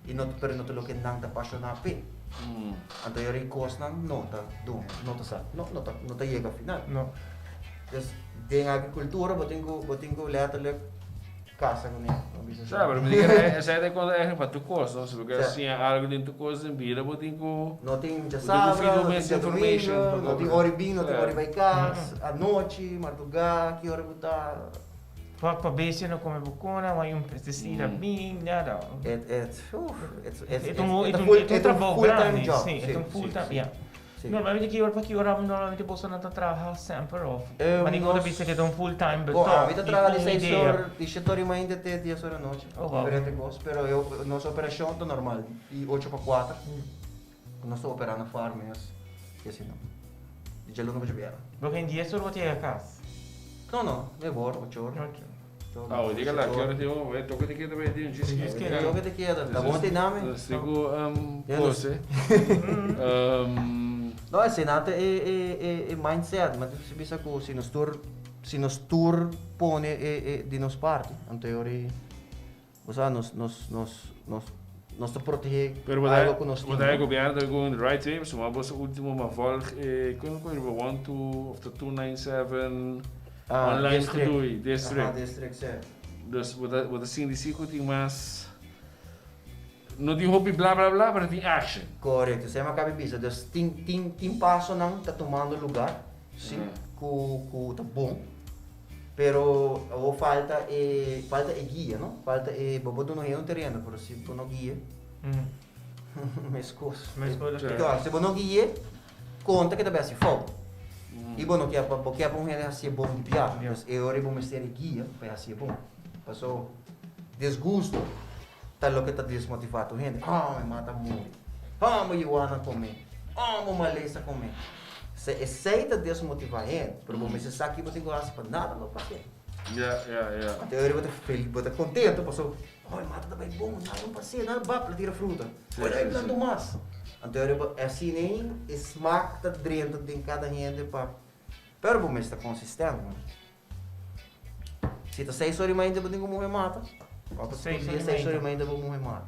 [SPEAKER 4] i no pero no ta loke nan ta pashoná p'e. Anto e rikosnan no ta duna, no ta sa, no, no ta, no ta yega final.
[SPEAKER 3] No.
[SPEAKER 4] Dus den agricultura bo tin ku, bo tin ku letterlijk kasa kuné, bo bisa
[SPEAKER 1] Sa, pero mi tin kere esei ta konta eigenlijk pa tur kos, no? Si bo kier siña algu den tur kos den bida bo tin ku.
[SPEAKER 4] No tin
[SPEAKER 1] Bo tin ku
[SPEAKER 4] djasabra,
[SPEAKER 1] feed bo
[SPEAKER 4] no tin
[SPEAKER 1] mes information
[SPEAKER 4] djadomingo,
[SPEAKER 1] pa
[SPEAKER 4] no tin
[SPEAKER 1] bo.
[SPEAKER 4] ora i bin, no tin ora i bai kas, anochi, mardugá, ki ora bo ta.
[SPEAKER 3] Wak pa bestia no come bocona, wak un pesticida bin, nada.
[SPEAKER 4] Et, et, uff, et, et,
[SPEAKER 3] Et un,
[SPEAKER 4] et,
[SPEAKER 3] et un,
[SPEAKER 4] full,
[SPEAKER 3] et un trabou
[SPEAKER 4] full time
[SPEAKER 3] grandi,
[SPEAKER 4] job.
[SPEAKER 3] si, et un full time, ja.
[SPEAKER 4] Si.
[SPEAKER 3] Normalmente ki ora pa ki ora normalmente boso nan ta traha semper of?
[SPEAKER 4] Eh,
[SPEAKER 3] Ma ningun ta
[SPEAKER 4] nos-
[SPEAKER 3] bisa ke ta un full time, but
[SPEAKER 4] Bo,
[SPEAKER 3] toch,
[SPEAKER 4] ami ta traha di
[SPEAKER 3] un
[SPEAKER 4] seis
[SPEAKER 3] idea.
[SPEAKER 4] or, di shete or i mainta te dies or anochi.
[SPEAKER 3] Oh, wow.
[SPEAKER 4] Diferente kos, pero e, nos operashon ta normal, di ocho pa kuater. Nos ta opera na farm mes, i asina. Di djaluna pa djabièrnè.
[SPEAKER 3] Bo gen dies or bo ta yega kas?
[SPEAKER 4] No, no, nuebe or, ocho or.
[SPEAKER 3] Ocho.
[SPEAKER 1] Ah, hoy diga la, ki ora tin un, toke di keda bay tin un djis
[SPEAKER 3] Djis keda.
[SPEAKER 4] Toke di keda, ta bon tin nami.
[SPEAKER 1] Nos tin ku pose.
[SPEAKER 4] No, esei nan ta e e e e mindset, ma si bisa ku si nos tur si nos tur pone e e di nos parti, anto e ora ei bo sa nos nos nos nos nos ta protegé
[SPEAKER 1] Pero bo ta
[SPEAKER 4] algo ku nos
[SPEAKER 1] bo
[SPEAKER 4] tin.
[SPEAKER 1] ta e gobierno ta going the right way, pasobra bo ultimo ma volg e kon kon riba one two of ta 297
[SPEAKER 4] Ah,
[SPEAKER 1] online
[SPEAKER 4] district.
[SPEAKER 1] gedoe, district.
[SPEAKER 4] Aha, district, sí.
[SPEAKER 1] Dus bo ta bo ta sinti si ku tin mas no tin hopi bla bla bla pero tin action.
[SPEAKER 4] Korekto, esei mi a kabi bisa. Dus tin tin tin pasonan ta tumando lugar, sí, ku ku ta bon. Pero awor falta e falta e guia, no? Falta e bo por duna hende un tereno, pero si bo no guia, meskos.
[SPEAKER 3] Meskos.
[SPEAKER 4] Si bo no guia, konta ke ta bai hasi fout. I bo no kier pa bo kier pa un hende hasié bon di biaha. Dus e ora bo mester e guia pa e hasié bon. Paso disgusto ta loke ta desmotivá tur hende. Oh, mi mata muri. Oh, mi yuana kome. Oh, mi malesa kome. Se esei ta desmotivá hende, pero bo mester sa ki bo tin ku hasi pa nada no pas'é.
[SPEAKER 1] Ja, ja, ja.
[SPEAKER 4] Anto e ora bo ta feliz, bo ta kontento paso, oh, mi mata ta bai bon, nada no pas'é, nada bap, la tira fruta.
[SPEAKER 1] Sí,
[SPEAKER 4] Oi,
[SPEAKER 1] sí,
[SPEAKER 4] plantu
[SPEAKER 1] sí.
[SPEAKER 4] mas. Anto e ora bo, asina ei e smak ta drenta den kada hende pa, pero bo mester ta konsistente, man. Si ta seis ora i mainta bo tin ku muhe mata,
[SPEAKER 3] Seis
[SPEAKER 4] tur
[SPEAKER 3] ora
[SPEAKER 4] dia
[SPEAKER 3] i
[SPEAKER 4] seis ora i
[SPEAKER 3] mainta.
[SPEAKER 4] mainta bo muhe mata.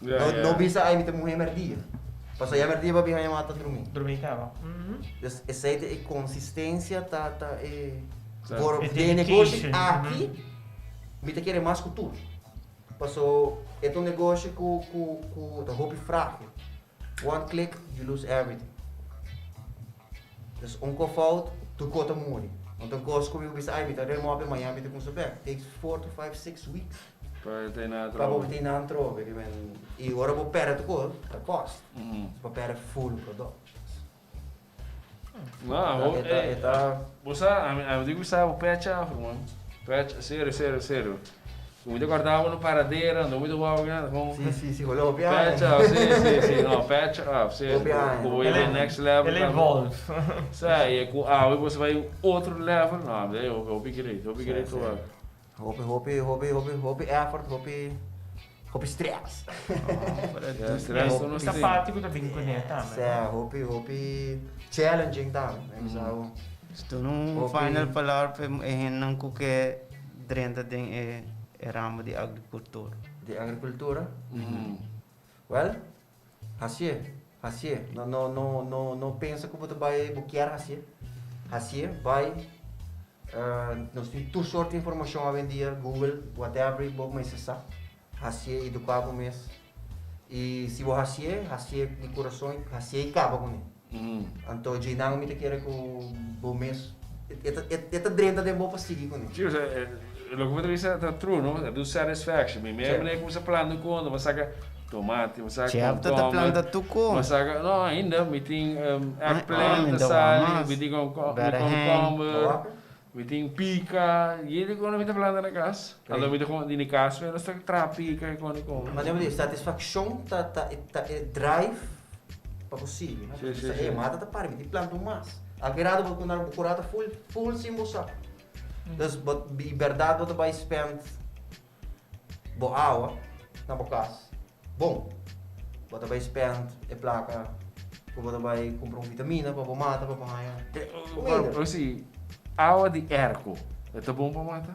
[SPEAKER 4] No, no bisa ai mi ta muhe merdia. Paso ya merdia bo a bin haña mata drumí.
[SPEAKER 3] Drumí kaba.
[SPEAKER 4] Dus esei ta e konsistensia ta ta e
[SPEAKER 1] Sa.
[SPEAKER 4] por
[SPEAKER 3] E
[SPEAKER 4] den e negoshi
[SPEAKER 3] dedication,
[SPEAKER 4] aki mi ta kere mas ku tur. Paso e ta un negoshi ku ku ku ta hopi frágil. One click you lose everything. Dus un ko fout tur ko ta muri. Anto un kos ku mi por bisa ai mi ta remòp e mañana mi ta kumsa bèk. Takes four to five six weeks.
[SPEAKER 1] Pa e tei nan
[SPEAKER 4] Pa bo
[SPEAKER 1] atrobe.
[SPEAKER 4] tei nan atrobe. Ke men i ora bo pèrdè tur kos ta kòst. Bo pèrdè full product.
[SPEAKER 1] No, ho,
[SPEAKER 4] E ta e ta.
[SPEAKER 1] Bo sa, ami ami di gusta bo pecha afro man. Pecha, serio, serio, serio. Ku mi ta kòrda bo na paradera, no mi ta wou nan, kon.
[SPEAKER 4] Si, si, si, hopi hopi aña.
[SPEAKER 1] Pecha af, si, si, si, no, pecha af, serio.
[SPEAKER 4] Hopi aña.
[SPEAKER 1] Ku bo yega next level.
[SPEAKER 3] El evolve.
[SPEAKER 1] Sa, i ku awe bo sa bai un otro level, no, ami ta di hopi, hopi great, hopi great
[SPEAKER 4] Si, si.
[SPEAKER 1] wak.
[SPEAKER 4] Hopi, hopi, hopi, hopi, hopi effort, hopi, hopi stress.
[SPEAKER 1] Ja, stress tur nos
[SPEAKER 3] Ta
[SPEAKER 1] tin.
[SPEAKER 3] parti ku ta bin kuné tambe.
[SPEAKER 4] Sa, hopi, hopi challenging tambe. Mi bisa bo.
[SPEAKER 2] Esto no un
[SPEAKER 4] Hopi.
[SPEAKER 2] final palabra pa e hendenan ku ke drenta den e e ramo di agrikultura.
[SPEAKER 4] Di agrikultura? Well, hasié, hasié. No, no, no, no, no pensa ku bo ta bai, bo kier hasié. Hasié, bai. Nos tin tur sort di informashon awendia, Google, whatever bo mester sa. Hasié, eduká bo mes. I si bo hasié, hasié di kurason i hasié i kaba kuné. Anto djeinan mi ta kere ku bo mes, e ta e ta drenta den bo pa sigui kuné.
[SPEAKER 1] Sí, osea, loke bo ta bisa ta true, no? Ta dun satisfaction. Mi meme manera ku mi sa planta un kondo, mi a saka tomati, mi a saka
[SPEAKER 2] Chef ta ta
[SPEAKER 1] komkomber,
[SPEAKER 2] planta tur
[SPEAKER 1] mi a
[SPEAKER 2] kos.
[SPEAKER 1] saka, no, ainda mi tin eggplant ta
[SPEAKER 2] Ainda
[SPEAKER 1] sali,
[SPEAKER 2] mas.
[SPEAKER 1] mi tin mi
[SPEAKER 2] Berehein.
[SPEAKER 1] komkomber, mi tin pika, yedi kono mi ta planta na kas. Anto mi ta komo di mi kas mi nos ta traha pika i kono i komo.
[SPEAKER 4] Manera bo di satisfakshon ta ta ta e drive pa bo sigui no.
[SPEAKER 1] Si, si,
[SPEAKER 4] Bisa
[SPEAKER 1] si.
[SPEAKER 4] e mata ta para mi tin planta un mas. Alke rato bo kunda bo kura ta full full sin bo sa. Dus bo di bèrdat bo ta bai spend bo awa na bo kas bon. Bo ta bai spend e plaka ku bo ta bai kumpra un vitamina pa bo mata pa bo haña kumida.
[SPEAKER 1] Pero si awa di airco e ta bon pa mata?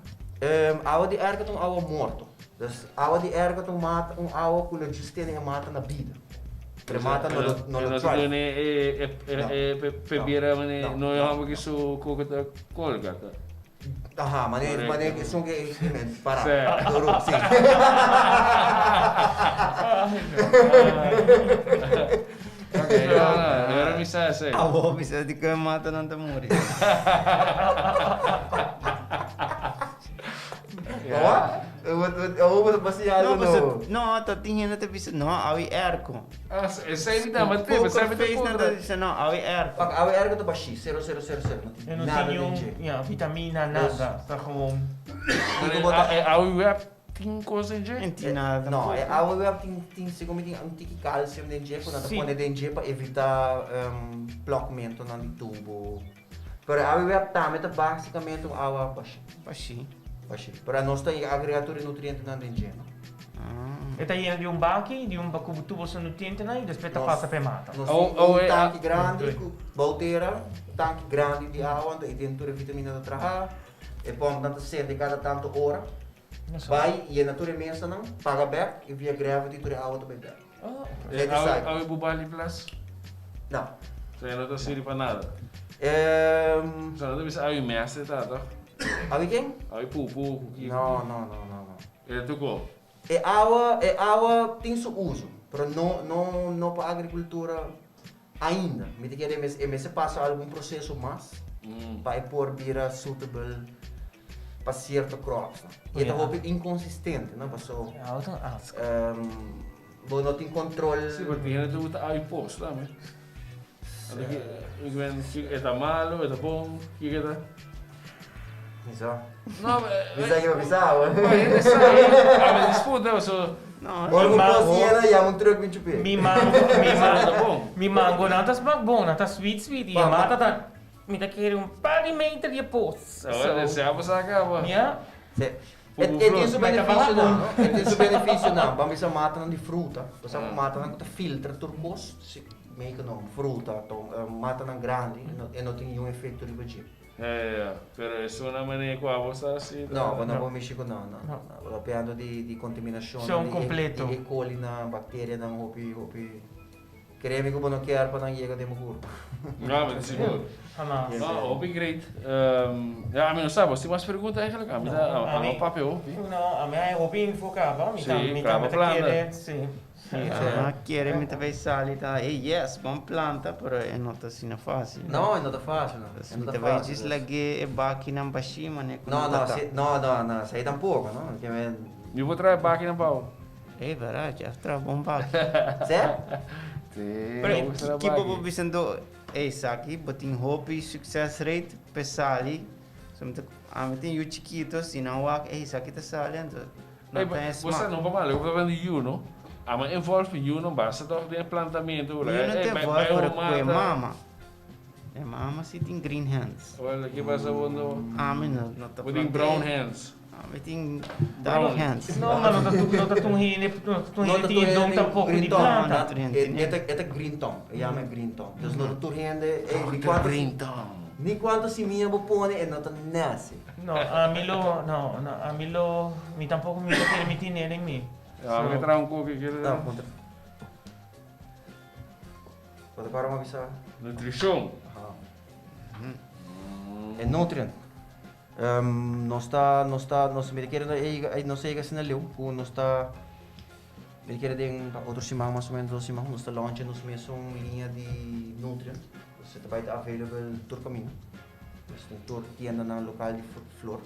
[SPEAKER 4] Awa di airco ta un awa morto. Dus awa di airco ta un mata un awa ku lo djis tene e mata na bida. Pero e mata no lo no lo
[SPEAKER 1] No ta
[SPEAKER 4] thrive.
[SPEAKER 1] duna e e e pe bira mane no e homber ki su koko ta kolga ta.
[SPEAKER 4] Aha, mane mane esun ke para.
[SPEAKER 1] Sí.
[SPEAKER 4] Duru, sí.
[SPEAKER 1] Ok, no, no, yo no mi sa esei.
[SPEAKER 2] Awor mi sa di ku e mata nan ta muri.
[SPEAKER 4] Awa? Awor bo ta siña algo
[SPEAKER 2] No,
[SPEAKER 4] nobo.
[SPEAKER 2] no, ta tin hende ta bisa, no, awe airco.
[SPEAKER 1] Ah, esei mi ta, ma te,
[SPEAKER 2] Poker
[SPEAKER 1] esei mi ta
[SPEAKER 2] face nan ta
[SPEAKER 1] puntra.
[SPEAKER 2] bisa, no, awe airco.
[SPEAKER 4] Pak awe airco ta bashí, sero sero sero sero, no
[SPEAKER 3] E
[SPEAKER 4] tin
[SPEAKER 3] no
[SPEAKER 4] nada
[SPEAKER 3] tin
[SPEAKER 4] den
[SPEAKER 3] niun,
[SPEAKER 4] dje.
[SPEAKER 3] ja, vitamina, nada. Ta gewoon.
[SPEAKER 4] Kiko bo ta.
[SPEAKER 1] E awe web tin kos den dje?
[SPEAKER 2] No tin nada
[SPEAKER 4] No, e
[SPEAKER 2] tampoco.
[SPEAKER 4] awe web tin, tin segun mi tin un tiki calcium den dje ku nan ta
[SPEAKER 3] Sí.
[SPEAKER 4] pone den dje pa evita plòkmentonan di tubo. Pero e awe web tambe ta básikamente un awa bashí.
[SPEAKER 2] Bashí.
[SPEAKER 4] Bashí. Pero nos ta agrega tur e nutrientenan den dje, no?
[SPEAKER 3] E ta yena di un baki, di un ku tubo su nutrientenan i despues ta pasa pa e mata.
[SPEAKER 4] Nos tin un tanki grandi ku bou tera, un tanki grandi di awa, anto ei den tur e vitamina ta traha. E pòmpnan ta sende kada tantu ora. Bai yena tur e mesanan, paga bèk i via gravity tur e awa ta bai bèk.
[SPEAKER 1] E awe bu bali plas?
[SPEAKER 4] No.
[SPEAKER 1] So e no ta sirbi pa nada? So no ta bisa awe mester ta toch?
[SPEAKER 4] Awe ken?
[SPEAKER 1] Awe pupu ku kiko.
[SPEAKER 4] No, no, no, no, no.
[SPEAKER 1] E ta tuko?
[SPEAKER 4] E awa, e awa tin su uso, pero no, no, no pa agricultura ainda. Mi ta kere e mester pasa algun proceso mas pa e por bira suitable pa cierto crops nan. E ta hopi inconsistente, no? Paso bo no tin control.
[SPEAKER 1] Si, porque tin hende ta gusta awa y pos tambe. E ta malo, e ta bon, kiko ta?
[SPEAKER 4] Mi sa.
[SPEAKER 1] No,
[SPEAKER 4] Mi sa kiba bisa awe.
[SPEAKER 1] Hende sa, a mi disputa, so.
[SPEAKER 4] Ora ku pos yena, yama un truck bin chup'é.
[SPEAKER 3] Mi mango, mi mango, mi mango nan ta smak bon, nan ta sweet sweet y e mata ta, mi ta kere un par di meter di e pos.
[SPEAKER 1] So, desea bo sa kaba.
[SPEAKER 3] Ya.
[SPEAKER 4] Si. E tin su beneficionan, no? E tin su beneficionan. Ban bisa matanan di fruta. Bo sa ku matanan ku ta filtra tur kos. meegenomen, fruta, matanan grandi, e no tin niun efecto riba dje.
[SPEAKER 1] Ja, ja, ja. Pero esun manera cu abo sa haci
[SPEAKER 4] ta. No, bo no por mishi cu nan, no, no. Bo ta papiando di contaminacion
[SPEAKER 3] Son completo.
[SPEAKER 4] di E. coli nan, bacterianan hopi, hopi. Cree mi cu bo no kier pa nan yega den bo curpa.
[SPEAKER 1] No, mi ta sigur.
[SPEAKER 3] Hamas.
[SPEAKER 1] No, hopi great. Ja, ami no sa, bo tin mas pregunta eigenlijk? Ami ta, ami a papia hopi.
[SPEAKER 3] No, ami a hopi info caba. Mi
[SPEAKER 1] Sí,
[SPEAKER 3] ta, mi
[SPEAKER 1] caba
[SPEAKER 3] tambe ta
[SPEAKER 1] planta.
[SPEAKER 3] kere, sí.
[SPEAKER 2] Sí, ami a kere mi ta bay sali ta, hey yes, bon planta, pero e no ta asina facil.
[SPEAKER 4] No, e no ta facil, no.
[SPEAKER 2] Dus
[SPEAKER 4] E no
[SPEAKER 2] mi
[SPEAKER 4] ta
[SPEAKER 2] ta bay
[SPEAKER 4] facil,
[SPEAKER 2] djis
[SPEAKER 4] dus.
[SPEAKER 2] lag'é e bakinan bashí manera cu
[SPEAKER 4] No,
[SPEAKER 2] nan
[SPEAKER 4] no,
[SPEAKER 2] ta ta.
[SPEAKER 4] si, no, no, no, esey tampoco, no. Ke men.
[SPEAKER 1] Mi por trae bakinan pa bo.
[SPEAKER 2] Ey verdad, Jeff traha bon baki.
[SPEAKER 4] Sè?
[SPEAKER 1] Sí,
[SPEAKER 2] Pero
[SPEAKER 1] bo traha
[SPEAKER 2] ki bo
[SPEAKER 1] baki.
[SPEAKER 2] por bisa anto, ey esaki bo tin hopi success rate p'e sali, so mi ta, ami tin yu chikito, si nan wak, ey esaki ta sali anto
[SPEAKER 1] Ey,
[SPEAKER 2] nan ta e
[SPEAKER 1] bo sa
[SPEAKER 2] smak.
[SPEAKER 1] no pa malo, bo ta bende yu no? Ama involve yu no basta toch den e plantamento,
[SPEAKER 2] Yu no
[SPEAKER 1] ey
[SPEAKER 2] ta
[SPEAKER 1] bai
[SPEAKER 2] involve
[SPEAKER 1] bai
[SPEAKER 2] pero
[SPEAKER 1] un
[SPEAKER 2] ku e
[SPEAKER 1] mata.
[SPEAKER 2] mama. E mama si tin green hands.
[SPEAKER 1] Wel, ki pasa bo no?
[SPEAKER 2] Ami no, no ta
[SPEAKER 1] Bo tin
[SPEAKER 2] plant'é.
[SPEAKER 1] brown hands.
[SPEAKER 2] Mi tin dark hands.
[SPEAKER 3] No, ma no ta tur, no ta tur hende, no ta tur hende tin e don tampoco di planta.
[SPEAKER 4] E ta, e ta green thumb, e yama e green thumb. Dus no ta tur hende, ey, ni cuanto,
[SPEAKER 1] Green thumb.
[SPEAKER 4] ni cuanto simia bo pone e no ta nace.
[SPEAKER 3] No, ami lo, no, no, ami lo, mi tampoco mi ta kere mi tine den mi.
[SPEAKER 1] Ja, mi ke traha un koki kere.
[SPEAKER 4] No, puntra. Bo ta para mi bisa?
[SPEAKER 1] Nutricion.
[SPEAKER 4] Aha. E nutrient. Nos ta, nos ta, nos mi ta kere nos a yega asina leu ku nos ta, mi ta kere den otro siman mas o menos dos siman nos ta launcha nos mesun liña di nutrient. Pues e ta bai ta available tur kaminda. Pues den tur tiendanan lokal di flor.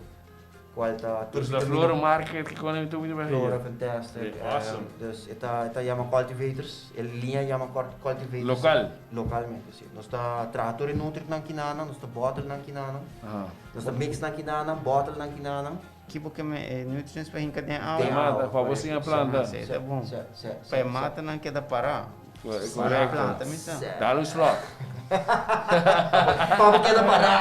[SPEAKER 4] Kual ta tur
[SPEAKER 1] Dus la
[SPEAKER 4] vitamina.
[SPEAKER 1] Flora Market ki kone mi tur mi ta bai
[SPEAKER 4] Flora
[SPEAKER 1] haya.
[SPEAKER 4] Fantastic.
[SPEAKER 1] Awesome.
[SPEAKER 4] Dus e ta, e ta yama Cultivators, e liña yama Cultivators.
[SPEAKER 1] Lokal?
[SPEAKER 4] Lokalmente, si. Nos ta traha tur e nutrientnan kinanan, nos ta bottle nan kinanan. Nos ta mix nan kinanan, bottle nan kinanan.
[SPEAKER 2] Ki bo ke me e nutrients pa hinka den awa?
[SPEAKER 1] Den mata, pa bo siña planta.
[SPEAKER 2] Si, ta bon.
[SPEAKER 4] Si, si, si.
[SPEAKER 2] Pa e matanan keda pará.
[SPEAKER 1] Korekto.
[SPEAKER 2] Planta mi sa.
[SPEAKER 1] Dal un slòk.
[SPEAKER 4] Pa bo keda pará.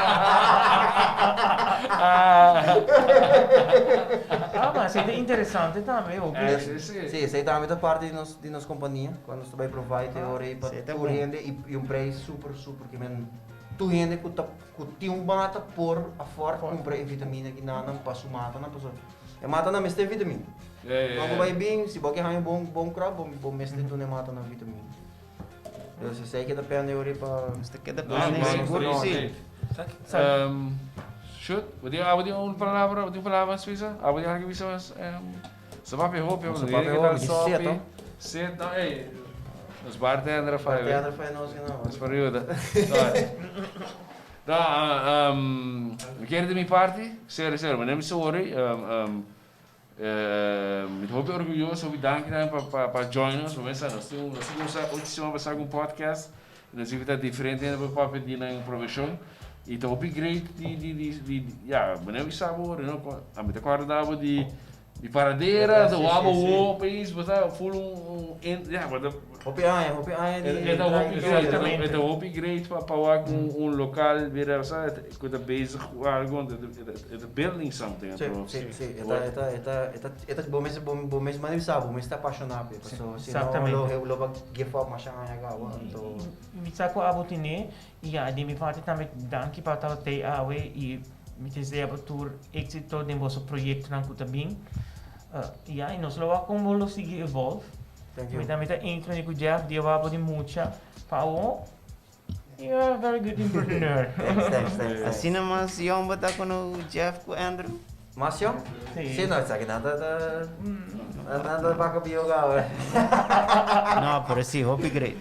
[SPEAKER 3] Ah, ma esei ta interesante tambe, hopi.
[SPEAKER 1] Si, si.
[SPEAKER 4] Si, esei tambe ta parti di nos, di nos kompania, ku nos ta bai provide e ora ei pa tur hende i un preis super, super ke men tur hende ku ta ku tin un mata por afford kumpra e vitamina ki nan nan pa su matanan pasobra e matanan mester vitamina. Bo ku bai bin si bo ke haña un bon crop bo bo mester duna e matanan vitamina. Dus esei ke ta pende ora pa
[SPEAKER 2] Mester keda pende sigur si.
[SPEAKER 1] Shut, bo tin abo tin un palabra, bo tin un palabra mas bisa? Abo tin algu bisa mas? Sa papia hopi,
[SPEAKER 4] Sa papia hopi, di set oh.
[SPEAKER 1] Set no, ey, nos bartender a faya.
[SPEAKER 4] Bartender a faya nos no.
[SPEAKER 1] Nos por yuda. No, mi kere di mi parti, serio, serio, mi no mi sorry, mi ta hopi orguyoso, hopi danki tambe pa pa pa join nos, bo mester sa nos tin un, nos a kumsa ocho siman pasa ku un podcast, i nos invita diferente hende pa papia di nan profeshon, i ta hopi great di di di di, ya, bo no a bisa bo, ami ta kòrda bo di Di paradera, ta wou bo wou pais, bo ta ful un un ya bo ta.
[SPEAKER 4] Hopi aña, hopi aña di
[SPEAKER 1] E ta hopi great, e ta hopi great pa pa wak un un local bira sa ku ta bezig ku algo, e ta building something anto.
[SPEAKER 4] Si, si, e ta e ta e ta e ta e ta bo mes bo mes manera di sa bo mes ta apashoná p'e paso si no lo lo bo give up masha aña kaba anto.
[SPEAKER 3] Mi sa ku abo tene i ya di mi parti tambe danki pa tabata tei awe i Mi desea bo tur éxito den boso proyectonan cu ta bin. Ya, y nos lo wak con bo lo sigui evolve.
[SPEAKER 4] Thank you.
[SPEAKER 3] Mi tambe ta eens cu Jeff, dia wak bo di mucha. Pa awo, you are a very good entrepreneur.
[SPEAKER 4] Thanks, thanks, thanks.
[SPEAKER 2] Asina mas yong bo ta cu Jeff cu Andrew?
[SPEAKER 4] Mas yong?
[SPEAKER 3] Si.
[SPEAKER 4] Si, no, esaki nan ta, nan ta baka bieu caba.
[SPEAKER 2] No, pero si, hopi great.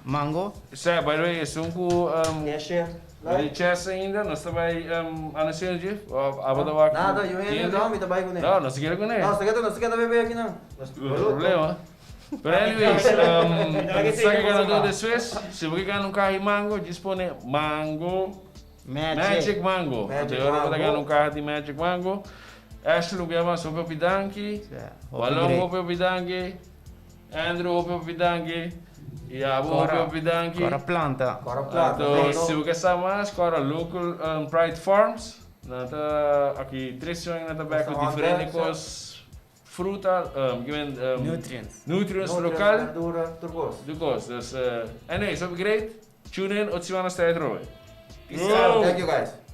[SPEAKER 2] Mango.
[SPEAKER 1] Sa, by the way, esun ku
[SPEAKER 4] Keshe.
[SPEAKER 1] Di chess ainda, nos ta bai anuncia no Jeff? Of abo ta wak
[SPEAKER 4] Nada, yo hende no, mi ta bai kuné.
[SPEAKER 1] No, nos ta keda kuné.
[SPEAKER 4] No, nos ta keda, nos ta keda bebe aki nan.
[SPEAKER 1] No problema. Pero anyways, sa ke ganador despues, si bo ke gana un kaha di mango, djis pone mango,
[SPEAKER 2] Magic
[SPEAKER 1] mango.
[SPEAKER 4] Magic
[SPEAKER 1] Anto e ora bo ta
[SPEAKER 4] mango.
[SPEAKER 1] gana un kaha di magic mango. Ashley, un bia mas, hopi hopi danki. Walon, hopi hopi danki. Andrew hopi hopi danki y abo hopi hopi danki.
[SPEAKER 2] Cora planta.
[SPEAKER 4] Cora planta.
[SPEAKER 1] Anto si bo ke sa mas cora local Pride Farms nan ta aki tres siman nan ta bek ku diferente kos. fruta, um, given, um,
[SPEAKER 2] Nutrients.
[SPEAKER 1] Nutrients local.
[SPEAKER 4] Verdura, tur cos.
[SPEAKER 1] Tur cos. Dus, anyway, so great. Tune in, otro siman nos ta atrobe.
[SPEAKER 2] Peace out.
[SPEAKER 4] Thank you guys.